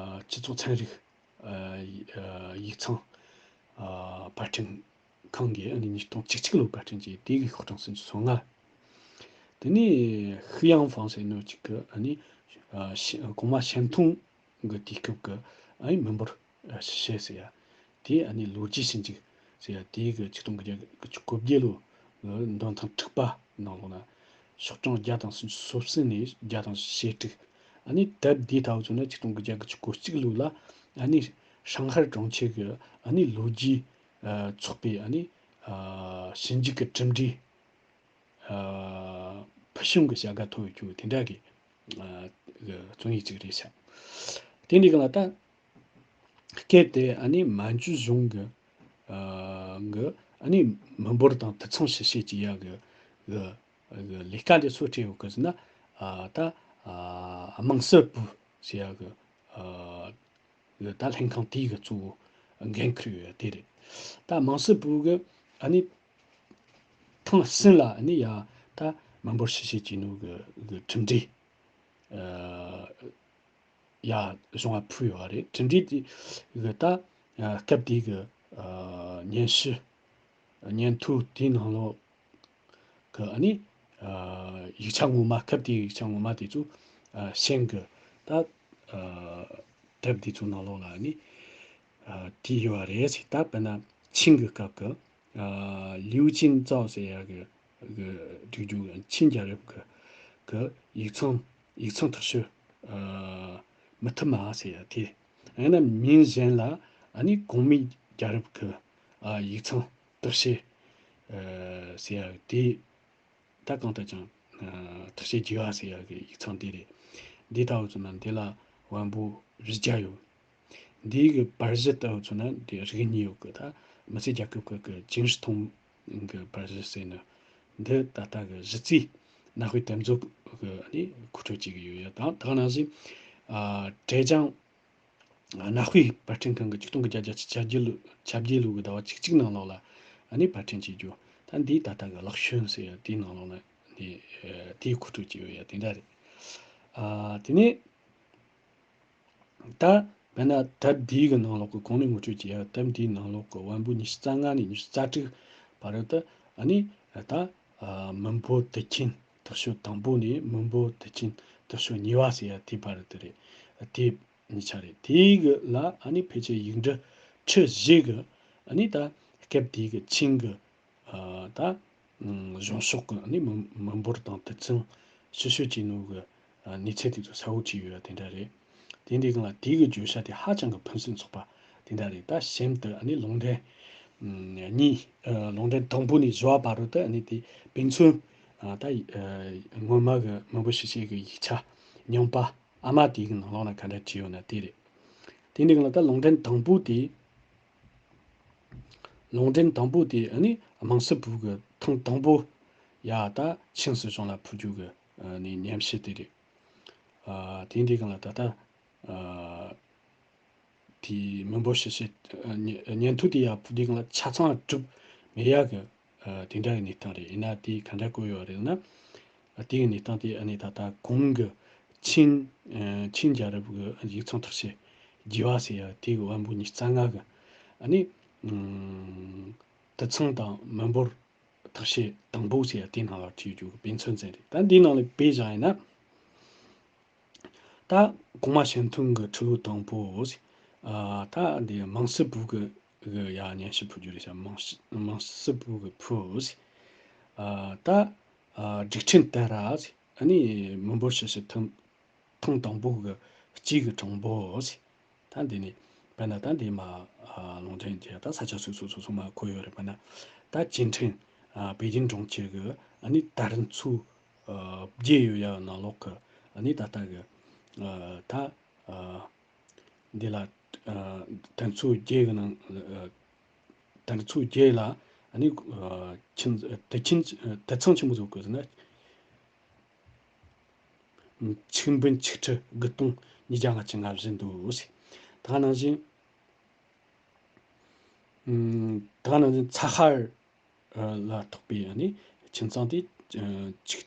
སྤྱི་ཚོགས་ཚན་རིག་ཨ་ཡིག་ཨ་ཡིག་ཚང་ཨ་པར་སྐྲུན་ ཁང་གི་ཨ་ནི་ཉིས་སྟོང་བཅུ་གཅིག་ལོ་པར་སྐྲུན་གྱི་དེ་གི་ཤོག་གྲངས་སུམ་ཅུ་སོ་ལྔ། དེ་ནས་ཤི་ཡང་ཧྥང་ཟེར་ནོ་གཅིག་གི་ཨ་ནི་ཨ་ཤི་གོང་མ་ཞན་ཐུང་གི་དུས་སྐབས་ཀྱི་ཨ་ནི་མི་འབོར་ཨ་ཞིབ་དཔྱད་ཟེར་ཡ། དེ་ཨ་ནི་ལོ་རྒྱུས་ཞིབ་འཇུག་ཟེར་ཡ་དེ་གི་ཆིག་སྟོང་དགུ་བརྒྱ་དགུ་བཅུ་གོ་བརྒྱད་ལོ་གི་འདོན་ཐེངས་དྲུག་པ་ནང་ལོགས་ན་ཤོག་གྲངས་བརྒྱ་དང་སུམ་ཅུ་སོ་གསུམ་ནས་བརྒྱ་དང་ཞེ་དྲུག་ཨ་ནི་དེབ་འདི་ལྟ་བུ་བྱུང་ན་ཆིག་སྟོང་དགུ་བརྒྱ་དགུ་བཅུ་གོ་གཅིག་ལོ་ལ་ཨ་ནི་ཧྲང་ཧའེ་གྲོང་ཁྱེར་གྱི་ཨ་ནི་ལོ་རྒྱུས་ཨ་ཚོགས་པའི་ཨ་ནི་ཨ་ཞིབ་འཇུག་གི་གྲུབ་འབྲས་ཨ་ཕུལ་བྱུང་གི་བྱ་དགའ་ཐོབ་ཡོད་རྒྱུ་དེ་འདྲ་གི་ཨ་གི་རྩོམ་ཡིག་ཅིག་རེད་ཤག་དེ་འདྲའི་གི་ལ་ད་སྐད་དེ་ཨ་ནི་མན་ཇུ་གཞུང་གི་ཨ་གི་ཨ་ནི་མི་འབོར་དང་དུད་ཚང་ཞིབ་དཔྱད་ཀྱི་ཡ་གི་གི་གི་ལས་ཀ་འདི་སུ་ཁྲིད་ཡོད་གི་ཟེར་ན་ཨ་ད་ཨ་དམངས་སྲིད་པུའུ་ཟེར་ཡ་གི་ཨ་གི་ད་ལྷན་ཁང་དེའི་གི་གཙོ་བོ་འགན་འཁུར་ཡོད་དེ་རེད། ད་དམངས་སྲིད་པུའུ་གི་ཨ་ནི་ཐེངས་གསུམ་ལ་ཨ་ནི་ཡ་ད་མི་འབོར་ཞིབ་དཔྱད་བྱས་ནོ་གི་གི་གྲུབ་འབྲས་ཨ་ཡ་གཞུང་ལ་ཕུལ་ཡོད་རེད། གྲུབ་འབྲས་དེ་གི་ད་ཨ་སྐབས་དེའི་གི་ཨ་སྙན་ཞུ་སྙན་ཐོ་དེའི་ནང་ལོགས་གི་ཨ་ནི་ཨ་ཡིག་ཆ་ངོ་མ་སྐབས་དེའི་ཡིག་ཆ་ངོ་མ་དེ་ཚོ་ཨ་ཞན་གི་ད་ཨ་དེབ་དེ་ཚོ་ནང་ལོགས་ལ་ཨ་ནི་ཨ་བྲིས་ཡོད་རེད་ཟེར། ད་དཔེར་ན་ཆིང་གི་སྐབས་ཀྱི་ཨ་ལིའུ་ཅིན་ཙའོ་ཟེར་ཡ་གི་གི་སྒྲིག་རྒྱུ་ཆིང་རྒྱལ་རབས་ཀྱི་གི་ཡིག་ཚང་ཡིག་ཚང་ཐག་གཅོད་ཨ་མི་ཐུབ་མ་ཟེར་ཡ་དེ། ཡང་ན་མིང་གཞན་ལ་ཨ་ནི་གོང་མའི་རྒྱལ་རབས་ཀྱི་ཨ་ཡིག་ཚང་བརྟག་དཔྱད་ཨ་ཟེར་ཡ་དེ། ད་གང་ལྟར་ཀྱང་ཨ་ཐུགས་རྗེ་རྒྱལ་བ་ཟེར་ཡག་གི་ཡིག་ཚང་འདི་རེད། འདི་ལྟ་བུ་ཚོ་ན་འདི་ལ་བམ་པོ་བཞི་བརྒྱ་ཡོད། འདིའི་གི་པར་གཞི་ལྟ་བུ་ཚོ་ན་འདི་རིགས་གཉིས་ཡོད་གི། ད་མི་སེར་རྒྱལ་ཁབ་ཀྱི་གི་ཅིང་ཧྲི་ཐུང་གི་པར་གཞི་ཟེར་ནི་འདི་ད་ལྟ་གི་གཞི་རྩའི་གནའ་དཔེ་དེབ་མཛོད་གི་ནི་མཁོ་སྤྲོད་བྱེད་གི་ཡོད་ཡ། དང་དེ་ག་ནང་བཞིན་ཨ་ཀྲེ་ཅང་གནའ་དཔེ་པར་སྐྲུན་ཁང་གི་ཆིག་སྟོང་དགུ་བརྒྱ་བརྒྱད་ཅུ་གྱ་བརྒྱད་ལོ་གྱ་བརྒྱད་ལོ་གི་ཟླ་བ་བཅུ་གཅིག་ནང་ལོགས་ལ་ཨ་ནི་པར་སྐྲུན་བྱེད་རྒྱུ། ད་འདི་ད་ལྟ་གི་ལག་ཤོན་ཟེར་ཡ་དེའི་ནང་ལོགས་ལ་ནི་ཨ་དེའི་མཁོ་སྤྲོད་ཀྱི་ཡོད་ཡ་དེ་འདྲ་རེད། ཨ་དེ་ནས་ད་དཔེར་ན་དེབ་འདིའི་གི་ནང་ལོགས་གི་གོང་ནས་ངོ་སྤྲོད་ཀྱི་ཡ་དེབ་འདིའི་ནང་ལོགས་གི་བམ་པོ་ཉི་ཤུ་རྩ་ལྔ་ནས་ཉི་ཤུ་རྩ་དྲུག་བར་དུ་ཨ་ནི་ད་ཨ་མི་འབོར་དུད་ཁྱིམ་དག་ཤོས་དང་པོ་ནས་མི་འབོར་དུད་ཁྱིམ་དག་ཤོས་གཉིས་པ་ཟེར་ཡ་དེའི་བར་དུ་རེད། དེ་གཉིས་ཆ་རེད། དེའི་གི་ལ་ཨ་ནི་ཕལ་ཆེར་ཡིག་འབྲུ་ཁྲི་བཞི་གི་ཨ་ནི་ད་སྐབས་དེའི་གི་ཆིང་གི་ཨ་ད་ཨ་གཞུང་ཕྱོགས་གི་ཨ་ནི་མི་མི་འབོར་དང་དུད་ཚང་ཞིབ་དཔྱད་བྱས་ནོ་གི་ཨ་གནས་ཚུལ་དེ་ཚོ་གསལ་བོ་བྲིས་ཡོད་ཡ་དེ་འདྲ་རེད། དེ་འདྲའི་སྒང་ལ་དེའི་གི་བརྗོད་བྱ་དེ་ཧ་ཅང་གི་ཕུན་སུམ་ཚོགས་པ་དེ་འདྲ་རེད། ད་གཤམ་དུ་ཨ་ནི་ལུང་འདྲེན་ཨ་གཉིས་ཨ་ལུང་འདྲེན་དང་པོ་ནས་བཞི་བ་བར་དུ་ཨ་ནི་དེ་དཔེ་མཚོན་ཨ་ད་ཨ་སྔོན་མ་གི་མི་འབོར་ཞིབ་དཔྱད་གི་ཡིག་ཆ་རྙིང་པ་ཨ་མ་དེའི་གི་ནང་ལོགས་ལ་ག་འདྲ་བྲིས་ཡོད་ན་དེ་རེད། དེ་འདྲའི་སྒང་ལ་ད་ལུང་འདྲེན་དང་པོ་དེ། ལུང་འདྲེན་དང་པོ་དེ་ཨ་ནི་དམངས་སྲིད་པུའུ་གི་ཐེངས་དང་པོ་ཡ་ད་ཆིང་སྲིད་གཞུང་ལ་ཕུལ་རྒྱུ་གི་ཨ་ནི་ཉམས་ཞིབ་དེ་རེད། ཨ་དེ་འདྲའི་སྒང་ལ་ད་ལྟ་ཨ་དེའི་མི་འབོར་ཞིབ་དཔྱད་ཨ་ཉེ་ཉེན་ཐོ་དེ་ཡ་ཕུལ་དུས་སྒང་ལ་ཆ་ཚང་གྲུབ་མེད་ཡ་གི་ཨ་དེ་འདྲ་གི་གནས་སྟངས་རེད། ཡིན་ན་དེ་ག་འདྲ་བཀོད་ཡོད་རེད་ན། ཨ་དེ་གི་གནས་སྟངས་དེ་ཨ་ནི་ད་ལྟ་གོང་གི་ཆིང་ཨ་ཆིང་རྒྱལ་རབས་གི་ཡིག་ཚང་བརྟག་དཔྱད་རྒྱས་པ་ཟེར་ཡ་དེ་གི་བམ་པོ་ཉི་ཤུ་རྩ་ལྔ་གི་ཨ་ནི་ཨ་དུད་ཚང་དང་མི་འབོར་བརྟག་དཔྱད་དང་པོ་ཟེར་ཡ་དེའི་ནང་ལ་བྲིས་རྒྱུ་གི་དཔེ་མཚོན་ཅན་རེད། ད་འདིའི་ནང་ལ་དཔེ་བཞག་ཡིན་ན། ད་གོང་མ་ཞན་ཐུང་གི་ཁྲི་ལོ་དང་པོ། ཨ་ད་འདི་དམངས་སྲིད་པུའུ་གི་གི་ཡ་སྙན་ཞུ་ཕུལ་རྒྱུ་རེད་ཤག་དམངས་སྲིད་དམངས་སྲིད་པུའུ་གི་ཕུལ། ཨ་ད་ཨ་སྒྲིག་ཁྲིམས་ལྟར་ར། ཨ་ནི་མི་འབོར་ཞིབ་དཔྱད་ཐེངས་ཐེངས་དང་པོ་གི་གཅིག་གི་གྲངས་འབོར། ད་འདི་ནི་དཔེར་ན་ད་འདི་མ་ཨ་ལུང་འདྲེན་གྱི་ད་ས་ཆ་སོ་སོ་སོ་སོ་མ་འཁོད་ཡོད་རེད། དཔེར་ན་ད་ཅིན་ཁྲིན་ཨ་པེ་ཅིན་གྲོང་ཁྱེར་གི་ཨ་ནི་དར་མཚོ་ཨ་བརྒྱད་ཡོད་ཡ་ནང་ལོགས་གི་ཨ་ནི་ད་ལྟ་གི་ཨ་ད་ཨ་འདི་ལ་ཨ་དར་མཚོ་བརྒྱད་གི་ནང་ཨ་དར་མཚོ་བརྒྱད་ལ་ཨ་ནི་ཨ་ཁྱིམ་དུད་ཁྱིམ་དུད་ཚང་ཆེན་པོ་ཚོ་གི་ཟེར་ན། ཆིག་འབུམ་ཆིག་ཁྲི་དགུ་སྟོང་ཉིས་བརྒྱ་ལྔ་བཅུ་ང་བཞི་འདུག་ཟེར། ད་ག་ནང་བཞིན། ཨམ། ད་ག་ནང་བཞིན་ཚ་ཧར་ལ་གཏོགས་པའི་ཨ་ནི་ཁྱིམ་ཚང་དེ་ཨ་ཆིག་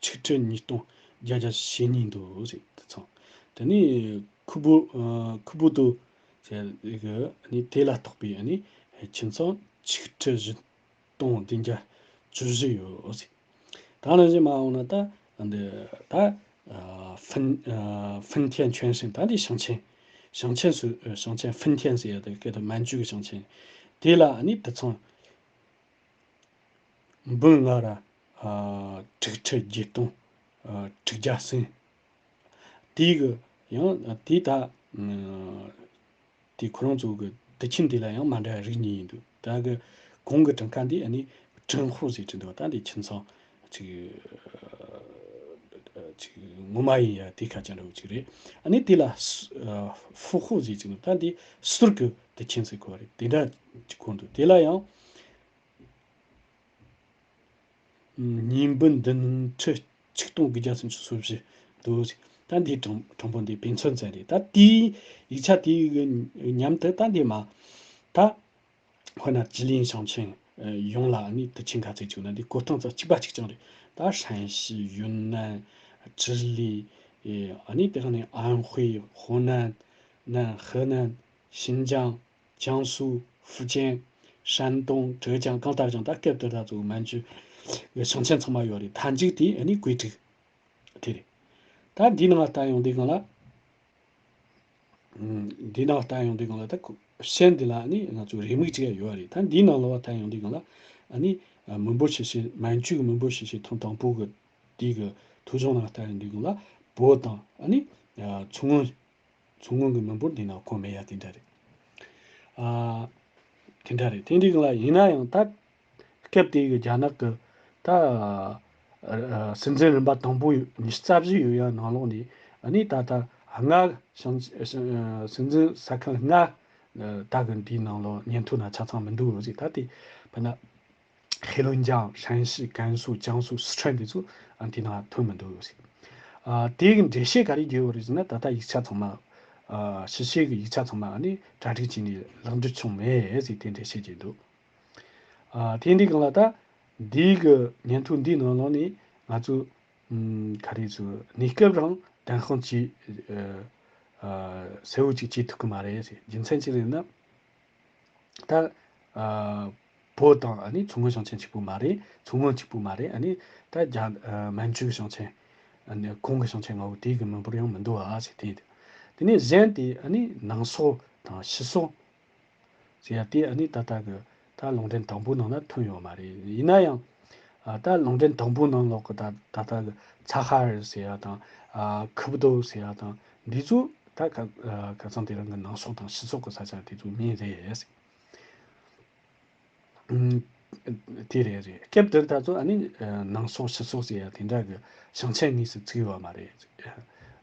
ཆིག་ཁྲི་ཉིས་སྟོང་བརྒྱད་བརྒྱ་ཞེ་གཉིས་འདུག་ཟེར། དུད་ཚང་། དེ་ནས་ཁུ་བུ་ཨ་ཁུ་བུ་ཏོ་ཟེར་གི་ཨ་ནི་དེ་ལ་གཏོགས་པའི་ཨ་ནི་ཁྱིམ་ཚང་ ཆིག་ཁྲི་བཞི་སྟོང་བདུན་བརྒྱ་བཅུ་བཞི་ཡོད་ཟེར། ད་ནང་བཞིན་མ་འོངས་ན་ད་འདི་ད་ཨ་ཧྥིན་ཨ་ཧྥིན་ཐེན་ཆོན་ཧྲིན། ད་འདི་ཞིང་ཆེན། ཞིང་ཆེན་སུ་ཞིང་ཆེན་ཧྥིན་ཐེན་ཟེར་ཡ་དེ་སྐད་དུ་མན་ཇུ་གི་ཞིང་ཆེན། དེ་ལ་ཨ་ནི་དུད་ཚང་འབུམ་ལྔ་ར་ཨ་དྲུག་ཁྲི་བརྒྱད་སྟོང་ཨ་དྲུག་བརྒྱ་ཟིན། དེ་གི་ཡང་དེ་ད་ཨ་དེ་ཁོ་རང་ཚོ་གི་དུད་ཁྱིམ་དེ་ལ་ཡང་མ་འདྲ་བའི་རིགས་གཉིས་ཡིན་འདུག། ད་གི་གོང་གི་གྲངས་ཀ་འདི་ཨ་ནི་ཀྲིན་ཧོ་ཟེར་གྱི་འདུག། ད་འདི་ཁྱིམ་ཚང་ཅིག་ཅིག་ངོ་མ་ཡིན་ཡ་དེ་ཁ་ཅན་འདྲ་བོ་ཅིག་རེད། ཨ་ནི་དེ་ལ་ཧྥུ་ཧོ་ཟེར་གྱི་འདུག། ད་འདི་ཟུར་གི་དུད་ཁྱིམ་ཟེར་གོ་རེད། དེ་འདྲ་ཅིག་གོ་འདུག། དེ་ལ་ཡང་ཉིས་འབུམ་བདུན་ཁྲི་ཆིག་སྟོང་དགུ་བརྒྱ་སུམ་ཅུ་སོ་བཞི་འདུག། ད་འདིའི་གྲངས་གྲངས་འབོར་འདི་དཔེ་མཚོན་ཙམ་རེད། ད་དེའི་ཡིག་ཆ་དེའི་གི་མཉམ་དུ་ད་འདི་མ་ད་དཔེར་ན་ཅི་ལིན་ཞིང་ཆེན་ཡོངས་ལ་ཨ་ནི་དུད་ཁྱིམ་ག་ཚོད་བཅུག་ན་འདི་བཀོད་སྟངས་ཙམ་གཅིག་པ་གཅིག་རྐྱང་རེད། ད་ཧྲན་ཞི་ཡུན་ནན་ཅི་ལི་ཨ་ནི་དེ་ག་ནས་ཨན་ཧུའེ་ཧོ་ནན་ནན་ཧེ་ནན་ཤིན་ཅང་། ཅང་སུ། ཧྥུ་ཅན། ཧྲན་ཏུང་། ཀྲེ་ཅང་། གང་ལྟར་ཀྱང་ད་སྐབས་དེ་དག་ཚོའི་མན་ཇུ་གི་ཞིང་ཆེན་ཚང་མ་ཡོད་རེད། མཐའ་མཇུག་དེ་ཨ་ནི་ཀུའེ་ཀྲིག་དེ་རེད། ད་འདིའི་ནང་ལ་ལྟ་ཡོང་དུས་སྒང་ལ། འདིའི་ནང་ལ་ལྟ་ཡོང་དུས་སྒང་ལ་ད་ཁོ་ཤན་འདི་ལ་ཨ་ནི་ང་ཚོ་རེའུ་མིག་ཅིག་ཡོད་རེད། ད་འདིའི་ནང་ལོགས་ལ་ལྟ་ཡོང་དུས་སྒང་ལ་ཨ་ནི་མི་འབོར་ཆེ་ཤོས། མན་ཇུ་གི་མི་འབོར་ཆེ་ཤོས་ཐེངས་དང་པོ་གི་དེ་གི་ཐོ་གཞུང་ནང་ལ་ལྟ་ཡོང་དུས་སྒང་ལ་བོད་དང་ཨ་ནི་མཚོ་སྔོན། མཚོ་སྔོན་གྱི་མི་འབོར་འདི་ན་གོ་མེད་ཡ་དེ་འདྲ་རེད། ཨ། དེ་འདྲ་རེད། དེ་འདྲའི་སྒང་ལ་ཡིན་ན་ཡང་ད་སྐབས་དེ་གི་རྒྱ་ནག་གི་ད་ཨ་སྲིད་འཛིན་རིམ་པ་དང་པོ་ཉི་ཤུ་རྩ་བཞི་ཡོད་ཡ་ནང་ལོགས་ནས་ཨ་ནི་ད་ལྟ་ལྔ་ཞིང་སྲིད་འཛིན་ས་ཁང་ལྔ་ད་གི་འདིའི་ནང་ལོགས་ཉན་ཐོས་ན་ཆ་ཚང་མི་འདུག་ཟེར། ད་དེ་དཔེར་ན། ཧེ་ལུན་ཅང་། ཧྲན་ཞི། ཀན་སུའུ། ཅང་སུའུ། སི་ཁྲོན་འདི་ཚོ་ཨ་འདི་ནང་ཐོན་མི་འདུག་ཟེར། ཨ་དེ་གི་འགྲེལ་བཤད་ག་རེ་བརྒྱབ་ཡོད་རེད་ཟེར་ན། ད་ལྟ་ཡིག་ཆ་ཚང་མ་ཨ་ཕྱི་བཤད་གི་ཡིག་ཆ་ཚང་མ་ཨ་ནི་གྲ་སྒྲིག་བྱས་ནས་ལེགས་འགྲུབ་བྱུང་མེད་ཟེར་དེ་འགྲེལ་བཤད་བརྒྱབ་འདུག། ཨ་དེ་འདི་སྒང་ལ་ད་འདི་གི་ཉན་ཐོས་འདིའི་ནང་ལོགས་ནས་ང་ཚོ་ཨམ་ག་རེ་ཚོ་གནས་སྐབས་རང་བདེན་དཔང་བྱེད་ཨ་ཨ་གསལ་བོ་ཅིག་བྱེད་ཐུབ་ཀྱི་མ་རེད་ཟེར། རྒྱུ་མཚན་ཅི་རེད་ན། ད་ཨ་བོད་དང་ཨ་ནི་མཚོ་སྔོན་ཞིང་ཆེན་གཅིག་པུ་མ་རེད། མཚོ་སྔོན་གཅིག་པུ་མ་རེད། ཨ་ནི་ད་རྒྱ་ཨ་མན་ཇུ་གི་ཞིང་ཆེན་ཨ་ནི་གོང་གི་ཞིང་ཆེན་ལྔ་བོ་དེའི་གི་མི་འབོར་ཡང་མི་འདུག་ཨ་ཟེར། དེ་དེ་ནས་གཞན་དེ་ཨ་ནི་ནང་སོག་དང་ཕྱི་སོག་ཟེར་ཡ་དེ་ཨ་ནི་ད་ལྟ་གི་ད་ལུང་འདྲེན་དང་པོའི་ནང་ན་ཐོན་ཡོད་མ་རེད། ཡིན་ན་ཡང་ཨ་ད་ལུང་འདྲེན་དང་པོའི་ནང་ལོགས་གི་ད་ད་ལྟ་གི་ཚ་ཧར་ཟེར་ཡ་དང་ཨ་ཁུབ་རྡོ་ཟེར་ཡ་དང་། འདི་ཚོ་ད་ཁ་ཨ་ཁ་སང་དེ་རིང་གི་ནང་སོག་དང་ཕྱི་སོག་གི་ས་ཆ་དེ་ཚོ་མིང་རེད། ཨུམ། དེ་རེད་རེད། སྐབས་དེར་ད་ཚོ་ཨ་ནི་ཨ་ནང་སོག་ཕྱི་སོག་ཟེར་ཡ་དེ་འདྲ་གི་ཞིང་ཆེན་དངོས་སུ་བརྩི་ཡོད་མ་རེད།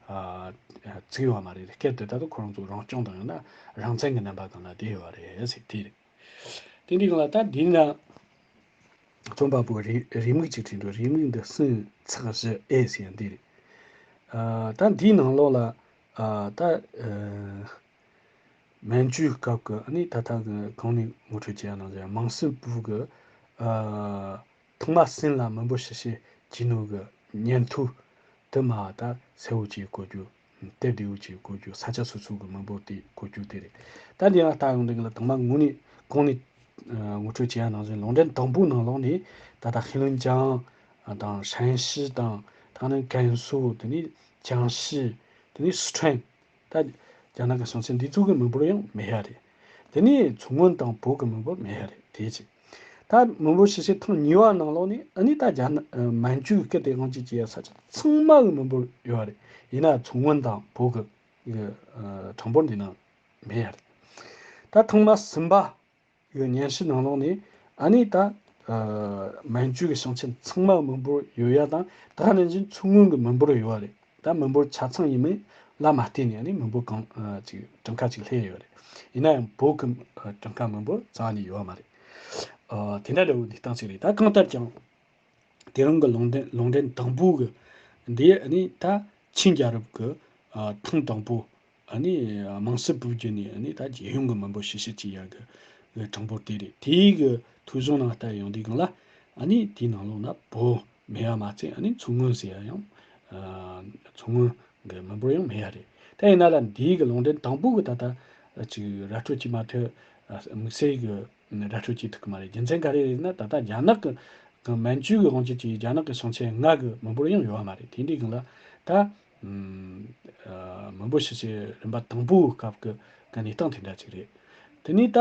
ཨ་བརྩི་ཡོད་མ་རེད། སྐབས་དེར་ད་ཚོ་ཁོ་རང་ཚོ་རང་སྐྱོང་དང་ཡང་ན་རང་བཙན་གྱི་རྣམ་པ་གང་ལ་བསྡད་ཡོད་རེད་ཟེར། དེ་རེད། དེ་འདི་གང་ལ་ད་འདི་ན། རྩོམ་པ་པོ་རེ་རེའུ་མིག་ཅིག་བྲིས་འདུག། རེའུ་མིག་འདི་ཟིན་ཚེག་བཞི་ཨེ་ཟེར་ཡ་འདི་རེད། ཨ་ད་འདིའི་ནང་ལོགས་ལ་ཨ་ད་ཨ་མན་ཇུའི་སྐབས་ཀྱི་ཨ་ནི་ད་ལྟ་གི་གོང་ནས་ངོ་སྤྲོད་བྱས་ཡ་ནང་བཞིན་དམངས་སྲིད་པུའུ་གི་ཨ་ཐོག་མ་ཟིན་ལ་མི་འབོར་ཕྱི་བཤད་བྱས་ནོ་གི་ཉན་ཐོས་དུ་མ་ད་གསལ་བོ་བྱས་བཀོད་རྒྱུ། དེབ་བདེ་བོ་ཅིག་བཀོད་རྒྱུ། ས་ཆ་སོ་སོ་གི་མི་འབོར་དེ་བཀོད་རྒྱུ་དེ་རེད། ད་འདི་ཡང་ལྟ་ཡོང་དུས་ལ་དང་མ་ངོ་ནས་གོང་ནས་ཨ་ངོ་སྤྲོད་བྱས་ཡ་ནང་བཞིན་ལུང་འདྲེན་དང་པོའི་ནང་ལོགས་ནས་ད་ལྟ་ཧེ་ལུན་ཅང་དང་ཧྲན་ཞི་དང་ད་ནི་ཀན་སུའུ། དེ་ནས་ཅང་ཞི། དེ་ནས་སི་ཁྲོན། ད་རྒྱ་ནག་གི་ཞིང་ཆེན་འདི་ཚོ་གི་མི་འབོར་ཡང་མེད་ཡ་རེད། དེ་ནས་མཚོ་སྔོན་དང་བོད་ཀྱི་མི་འབོར་མེད་ཡ་རེད། དེ་གཅིག། ད་མི་འབོར་ཕྱི་བཤད་ཐེངས་གཉིས་པ་ནང་ལོགས་ནས་ཨ་ནི་ད་རྒྱ་ནག་ཨ་མན་ཇུའི་སྐད་དེ་དབང་བྱེད་ཀྱི་ཡ་ས་ཆ་ཚང་མ་གི་མི་འབོར་ཡོད་རེད། ཡིན་ན་མཚོ་སྔོན་དང་བོད་གི་གི་ཨ་གྲངས་འབོར་འདི་ན་མེད་ཡ་རེད། ད་ཐེངས་མ་གསུམ་པ་གི་སྙན་ཞུ་ནང་ལོགས་ནས་ཨ་ནི་ད་ཨ་མན་ཇུ་གི་ཞིང་ཆེན་ཚང་མ་མི་འབོར་ཡོད་ཡ་དང་། ད་ནང་བཞིན་མཚོ་སྔོན་གི་མི་འབོར་ཡོད་རེད། ད་མི་འབོར་ཆ་ཚང་ཡིན་མིན་ལ་མ་བལྟས་ནས་ཨ་ནི་མི་འབོར་གང་ཨ་ཅིག་གྲངས་ཀ་ཅིག་སླེབས་ཡོད་རེད། ཡིན་ན་ཡང་བོད་ཀྱི་ཨ་གྲངས་ཀ་མི་འབོར་རྩ་བ་ནས་ཡོད་མ་རེད། ཨ་དེ་འདྲ་འདྲ་བོ་འདི་སྟངས་ཅིག་རེད། ད་གང་ལྟར་ཀྱང་དེ་རིང་གི་ལུང་འདྲེན་ལུང་འདྲེན་དང་པོ་གི་འདི་ཨ་ནི་ད་ཆིན་རྒྱལ་རབས་ཀྱི་ཨ་ཐེངས་དང་པོ་ཨ་ནི་དམངས་སྲིད་པུའུ་བརྒྱུད་ནས་ཨ་ནི་ད་རྒྱལ་ཡོངས་ཀྱི་མི་འབོར་ཕྱི་བཤད་བྱེད་ཡ་གི་གྲངས་འབོར་དེ་རེད། དེའི་གི་ཐོ་གཞུང་ནང་ལྟ་ཡོང་དུས་སྒང་ལ་ཨ་ནི་དེའི་ནང་ལོགས་ན་བོད་མེད་པ་མ་ཚད་ཨ་ནི་མཚོ་སྔོན་ཟེར་ཡ་ཡང་ཨ་མཚོ་སྔོན་གི་མི་འབོར་ཡང་མེད་ཡ་རེད། དེ་ཡིན་ན་ལ་འདིའི་གི་ལུང་འདྲེན་དང་པོ་གི་ད་ལྟ་ཅིག་ར་སྤྲོད་བྱེད་མ་ཐུབ། ཨ་དམིགས་བསལ་གི་ ར་སྤྲོད་བྱེད་ཐུབ་ཀྱི་མ་རེད། རྒྱུ་མཚན་ག་རེ་རེད་ན། ད་ལྟ་རྒྱ་ནག་གི་གི་མན་ཇུ་གི་དབང་སྒྱུར་གྱི་རྒྱ་ནག་གི་ཞིང་ཆེན་ལྔ་གི་མི་འབོར་ཡང་ཡོད་པ་མ་རེད། དེ་འདྲའི་སྒང་ལ་ད་ཨམ་ཨ་མི་འབོར་ཕྱི་བཤོལ་རིམ་པ་དང་པོའི་སྐབས་ཀྱི་གི་གནས་སྟངས་དེ་འདྲ་ཅིག་རེད། དེ་ནས་ད་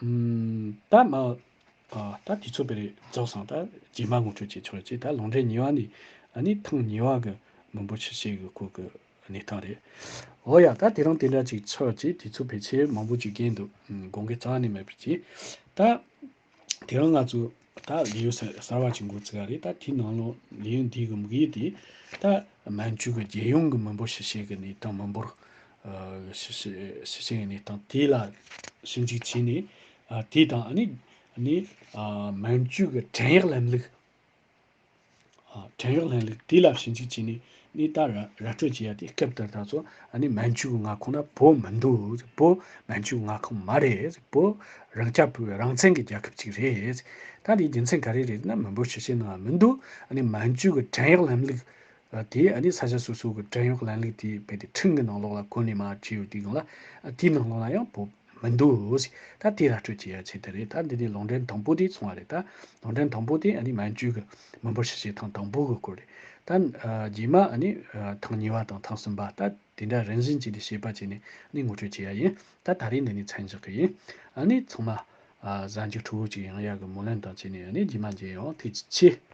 ཨམ་ད་མ་ཨ་ད་དུས་ཚོད་དཔེ་རེ་རྫོགས་སོང་། ད་རྗེས་མ་ངོ་སྤྲོད་བྱེད་ཆོག་ཅེས། ད་ལུང་འདྲེན་གཉིས་པ་ནས་ཨ་ནི་ཐེངས་གཉིས་པ་གི་མི་འབོར་ཕྱི་བཤོལ་གི་སྐོར་གི་གནས་སྟངས་རེད། འོ་ཡ། ད་དེ་རིང་དེ་འདྲ་ཅིག་ཆགས་ཀྱི། དུས་ཚོད་ཕལ་ཆེར་མང་པོ་ཅིག་རྒན་འདུག་ཨུམ། དགོངས་འགལ་རྩ་བ་ནས་མེད་པར་གྱིས། ད་དེ་རིང་ང་ཚོ་ད་ལེའུ་གསར་བ་ཅིག་འགོ་བཙུགས་པ་རེད། ད་དེའི་ནང་ལོགས་ལེའུ་འདིའི་གི་དམིགས་ཡུལ་དེ་ད་མན་ཇུ་གི་རྒྱལ་ཡོངས་ཀྱི་མི་འབོར་ཕྱི་བཤོལ་གི་གནས་སྟངས། མི་འབོར་ཨ་ཕྱི་བཤོལ་ཕྱི་བཤོལ་གི་གནས་སྟངས་དེ་ལ་ཞིབ་འཇུག་བྱས་ནས། ཨ་དེ་དང་ཨ་ནི་ཨ་ནི་ཨ་མན་ཇུ་གི་བྲན་གཡོག་ལམ་ལུགས། ཨ་བྲན་གཡོག་ལམ་ལུགས་དེ་ལ་ཞིབ་འཇུག་བྱས་ནས་ནི་ད་ར་ར་སྤྲོད་བྱེད་ཡ་དེ། སྐབས་དེར་ད་ཚོ་ཨ་ནི་མན་ཇུ་གི་མངའ་ཁོངས་ན་བོད་མི་འདུག་བོད་མན་ཇུ་གི་མངའ་ཁོངས་མ་རེད། བོད་རང་སྐྱ་བོད་རང་བཙན་གྱི་རྒྱལ་ཁབ་ཅིག་རེད། ད་དེའི་རྒྱུ་མཚན་ག་རེ་རེད་ན། མི་འབོར་ཕྱི་བཤོལ་ནང་མི་འདུག་ཨ་ནི་མན་ཇུ་གི་བྲན་གཡོག་ལམ་ལུགས་དེ། ཨ་ནི་ས་ཆ་སོ་སོ་གི་བྲན་གཡོག་ལམ་ལུགས་དེ་རྦད་དེ་ཁྲིམས་ཀྱི་ནང་ལོགས་ལ་བཀོད་ནས་མར་བྲིས་ཡོད་དུས་སྒང་ལ། ཨ་དེའི་ནང་ལོགས་ལ་ཡང་བོད་མི་འདུག་ཟེར། ད་དེ་ར་སྤྲོད་བྱེད་ཡ་ཆེད་དུ་རེད། ད་འདི་ནི་ལུང་འདྲེན་དང་པོ་དེ་སོང་བ་རེད། ད་ལུང་འདྲེན་དང་པོ་དེ་ཨ་ནི་མན་ཇུ་གི་མི་འབོར་ཕྱི་བཤོལ་ཐེངས་དང་པོ་གི་སྐོར་རེད། ད་ཨ་རྗེས་མ་ཨ་ནི་ཨ་ཐེངས་གཉིས་པ་དང་ཐེངས་གསུམ་པ། ད་དེ་འདྲ་རིམ་བཞིན་བྱས་ཏེ་བཤད་པ་བྱས་ནས་ཨ་ནི་ངོ་སྤྲོད་བྱེད་ཡ་ཡིན། ད་ད་རེས་འདི་ནས་མཚམས་འཇོག་གི་ཡིན། ཨ་ནི་ཚང་མ་ཨ་གཟའ་མཇུག་ཁྲོ་བོ་ཅིག་ཡོང་ཡ་གི་སྨོན་ལམ་དང་བཅས་ནས། ཨ་ནི་རྗེས་མ་མཇལ་ཡོང་། ཐུགས་རྗེ་ཆེ།